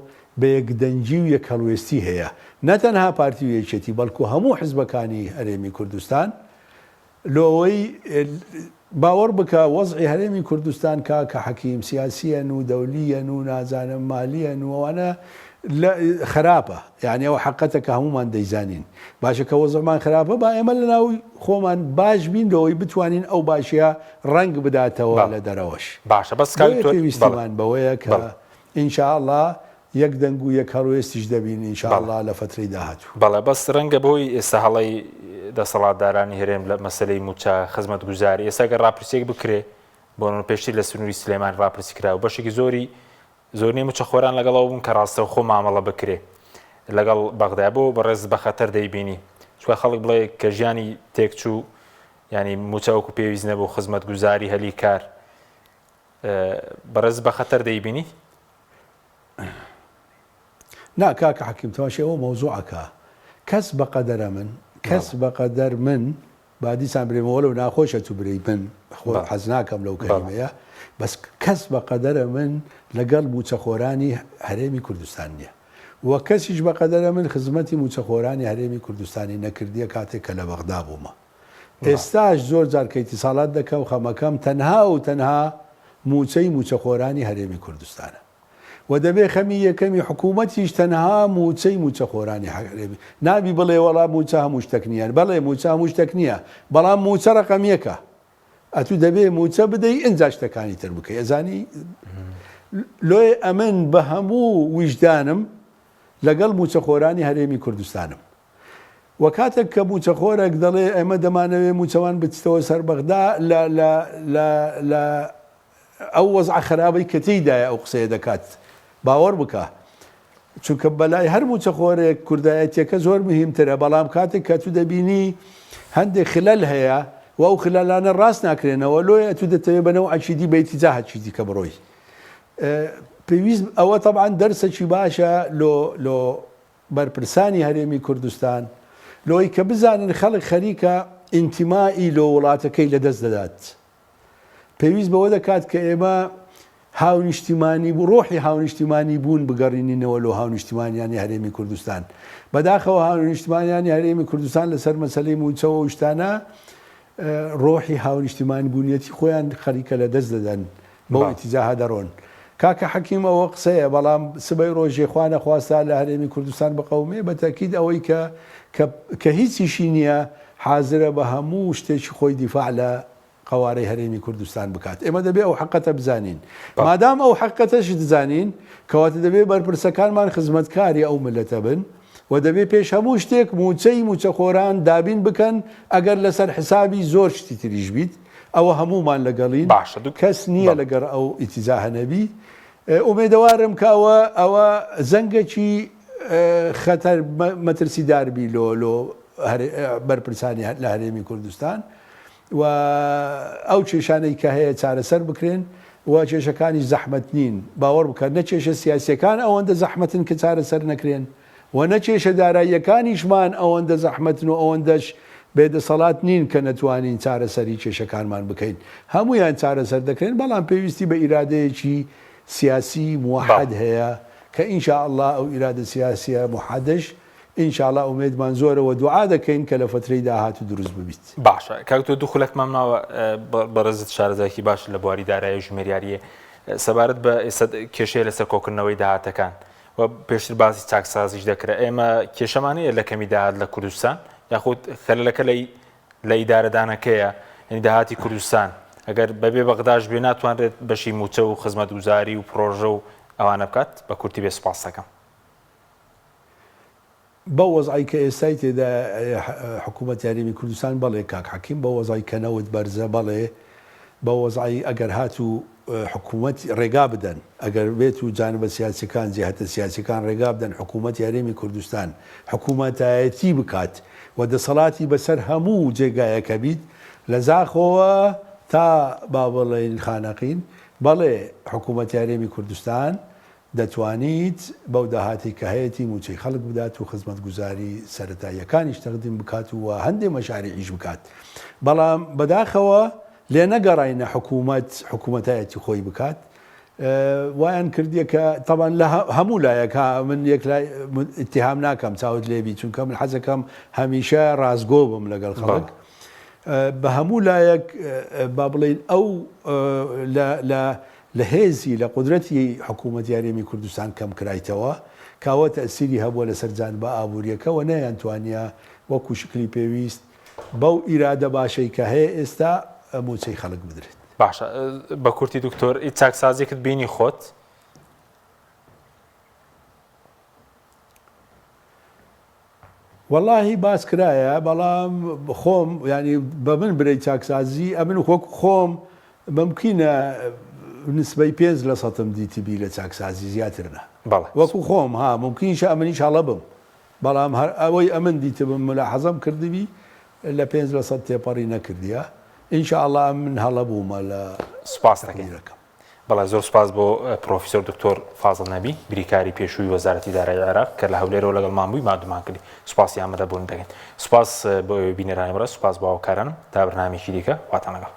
بە یەکدەنگی و یەکهەڵوێستی هەیە، نە تەنها پارتی و یەکێتی بەڵکو هەموو حزبەکانی هەرێمی کوردستان، لۆ ئەوەی باوەڕ بکە وەزعی هەرێمی کوردستان کاکە حەکیم سیاسیەن و دەولیەن و نازانم مالیەن و ئەوانە خراپە یانی ئەوە حەقەتە کە هەموومان دەیزانین باشە کە وەزعمان خراپە با ئێمە لەناو خۆمان باش بین لەوەی بتوانین ئەو باشیە ڕەنگ بداتەوە لە دەرەوەش باشە بەس کاک بۆیە دکتۆر بەڵێ پێویستیمان بەوەیە کە بەڵێ. ان شاء اللە یەک دەنگ و یەک هەڵوێستیش دەبین ان شاء بەڵێ. اللە لە فەترەی داهاتوو. بەڵێ بەس رەنگە بەهۆی ئێستا هەڵەی دەسەڵاتدارانی هەرێم لە مەسەلەی موچە خزمەتگوزاری ئێستا گەر ڕاپرسیەک بکرێ بۆ نمونە پێشتر لە سنووری سلێمانی ڕاپرسی کرا و بەشێکی زۆری زۆرینەی موچەخۆران لەگەڵ ئەوە بوون کە ڕاستەوخۆ مامەڵە بکرێ. لەگەڵ بەغدا بۆ بەڕێز بە خەتەر دەیبینی چونکە خەڵک بڵێ کە ژیانی تێکچوو یانی موچە وەکو پێویست نەبوو خزمەتگوزاری هەلی کار بەڕێز بە خەتەر دەیبینی؟ نا کاکە حەکیم تەماشای ئەوە مەوزوعەکە کەس بەقەدەرە من کەس بەقەدەر من با دیسان برێمەوە وەلەو ناخۆشە تو برێی من خۆ حەز ناکەم لەو کەلیمەیە بەس کەس بەقەدەرە من لەگەڵ موچەخۆرانی هەرێمی کوردستان نییە و کەسیش بەقەدەرە من خزمەتی موچەخۆرانی هەرێمی کوردستانی نەکردیە کاتێک کە لە بەغدا بوومە ئێستاش زۆر جار کە ئیتیساڵات دەکەم خەمەکەم تەنها و تەنها موچەی موچەخۆرانی هەرێمی کوردستانە. و دەبێ خەمی یەکەمی حکوومەتیش تەنها مووچەی مووچەخۆرانی هەرێمی نابی بڵێ وەڵا مووچە هەموو شتەک نییە بەڵێ مووچە هەموو شتەک نییە بەڵام مووچە ڕەقەم یەکە ئەتوو دەبێ مووچە بدەی ئینجا شتەکانی تر بکەی ئەزانی لۆیە ئەمن بە هەموو ویژدانم لەگەڵ مووچەخۆرانی هەرێمی کوردستانم و کاتێک کە مووچەخۆرێک دەڵێ ئێمە دەمانەوێ مووچەمان بچتەوە سەر بەغدا لە لە لە لە ئەو وەزعە خەرابەی کە تێیدایە ئەو قسەیە دەکات باوەڕ بکە چونکە بەلای هەر موچەخۆرێک کوردایەتیەکە زۆر مهمترە بەڵام کاتێک کە تو دەبینی هەندێک خلل هەیە و ئەو خلالانە ڕاست ناکرێنەوە لۆیە ئەتو دەتەوێت بەنەو ئەکیدی بە ئیتیجاهەکی دیکە بڕۆی پێویست ئەوە تەبعەن دەرسەکی باشە لۆ لۆ بەرپرسانی هەرێمی کوردستان لۆی کە بزانن خەڵک خەریکە ئینتیمائی لۆ وڵاتەکەی لەدەست دەدات پێویست بەوە دەکات کە ئێمە هاونیشتیمانی ڕۆحی هاونیشتیمانی بوون بگەڕینینەوە لۆ هاونیشتیمانیانی هەرێمی کوردستان. بەداخەوە هاونیشتمانیانی هەرێمی کوردستان لەسەر مەسەلەی مووچەوە و شتانە ڕۆحی هاونیشتیمانی بوونیەتی خۆیان خەریکە لە دەست دەدەن بەو ئیتیجاهە دەڕۆن. کاکە حەکیم ئەوە قسەیە بەڵام سبەی ڕۆژێ خوا نەخواستە لە هەرێمی کوردستان بقەومێ بە تەئکید ئەوەی کە کە هیچیشی نییە حازرە بە هەموو شتێکی خۆی دیفاع لە قەوارەی هەرێمی کوردستان بکات. ئێمە دەبێ ئەو حەقەتە بزانین. مادام ئەو حەقەتەش دزانین، کەواتە دەبێ بەرپرسەکانمان خزمەتکاری ئەو میللەتە بن و دەبێ پێش هەموو شتێک مووچەی مووچەخۆران دابین بکەن، ئەگەر لەسەر حسابی زۆر شتی تریش بیت، ئەوە هەموومان لەگەڵین، کەس نییە لەگەڕ ئەو ئیتیجاهە نەبی. ئومێدەوارم کە ئەوە ئەوە زەنگەکی خەتەر مەترسیدار بی لۆ لۆ بەرپرسانی لە هەرێمی کوردستان و ئەو کێشانەی کە هەیە چارەسەر بکرێن و کێشەکانیش زەحمەت نین باوەڕ بکە نە کێشە سیاسیەکان ئەوەندە زەحمەتن کە چارەسەر نەکرێن و نە کێشە داراییەکانیشمان ئەوەندە زەحمەتن و ئەوەندەش بێدەسەڵات نین کە نەتوانین چارەسەری کێشەکانمان بکەین هەمویان چارەسەر دەکرێن بەڵام پێویستی بە ئیرادەیەکی سیاسی موحد هەیە کە ان شاء اللە ئەو ئیرادە سیاسیە موحدەش ان شاء اللە ئومێدمان زۆرە وە دوعا دەکەین کە لە فەترەی داهاتوو دروست ببیت. باشە کاک تۆ دوو خولەکمان ماوە بەڕێزت شارەزایەکی باشت لە بواری دارایی و ژمێریاریە سەبارەت بە ئێستا کێشەیە لەسەر کۆکردنەوەی داهاتەکان و پێشتر باسی چاکسازیش دەکرا ئێمە کێشەمان هەیە لە کەمی داهات لە کوردستان یاخود خەلەلەکە لە لە ئیدارەدانەکەیە یعنی داهاتی کوردستان ئەگەر بەبێ بەغداش بێ ناتوانرێت بەشی مووچە و خزمەتگوزاری و پرۆژە و ئەوانە بکات بە کورتی بێ سوپاس دەکەم. بەو وەزعەی کە ئێستای تێدایە حکوومەتی هەرێمی کوردستان بەڵێ کاک حەکیم بەو وەزعەی کە نەوت بەرزە بەڵێ بەو وەزعەی ئەگەر هاتوو حکوومەت ڕێگا بدەن ئەگەر بێت و جانبە سیاسیەکان جیهەتە سیاسیەکان ڕێگا بدەن حکوومەتی هەرێمی کوردستان حکوومەتایەتی بکات و دەسەڵاتی بەسەر هەموو جێگایەک هەبیت لە زاخۆوە تا با بڵێین خانەقین بەڵێ حکوومەتی هەرێمی کوردستان دەتوانیت بەو داهاتەی کە هەیەتی مووچەی خەڵک بدات و خزمەتگوزاری سەرەتاییەکانیش تەقدیم بکات و هەندێ مەشاریعیش بکات بەڵام بەداخەوە لێنەگەڕاینە حکوومەت حکوومەتایەتی خۆی بکات وایان کردیە کە تەبان لە هەموو لایەک ها من یەک لای اتهام ناکەم چاوت لێبی چونکە من حەزەکەم هەمیشە ڕاستگۆ بم لەگەڵ خەڵک بە هەموو لایەک با بڵێین ئەو لە لە لە هێزی لە قودرەتی حکوومەتی هەرێمی کوردستان کەم کرایتەوە کە ئەوە تەئسیری هەبووە لەسەر جانبە ئابوورییەکە و نەیانتوانیە وەکوو شکلی پێویست بەو ئیرادە باشەی کە هەیە ئێستا مووچەی خەڵک بدرێت. باشە بە کورتی دکتۆر ئی چاکسازیەکت بینی خۆت؟ وەڵاهی باس کرایە بەڵام خۆم یانی بە من برێی چاکسازی ئەمن وەک خۆم ممکینە نسبەی پێنج لە سەتم دیتبی لە چاکسازی زیاتر نا بەڵێ وەکو خۆم ها ممکینیشە ئەمنیش هەڵە بم. بەڵام هەر ئەوەی ئەمن دیتبم ملاحەزەم کردبی لە 5% تێپەڕی نەکردیە ان شاء اللە ئەمن هەڵە بوومە لە سوپاست دەکەین. تەقدیرەکەم. بەڵێ زۆر سوپاس بۆ پرۆفیسۆر دکتۆر فازڵ نەبی بریکاری پێشووی وەزارەتی دارایی عێراق کە لە هەولێرەوە لەگەڵمان بووی ماندوومان کردی سوپاسی ئامادەبوونت دەکەین سوپاس بۆ ئێوەی بینەرانی بەڕێز سوپاس بۆ هاوکارانم تا بەرنامەیەکی دیکە خواتان لەگەڵ.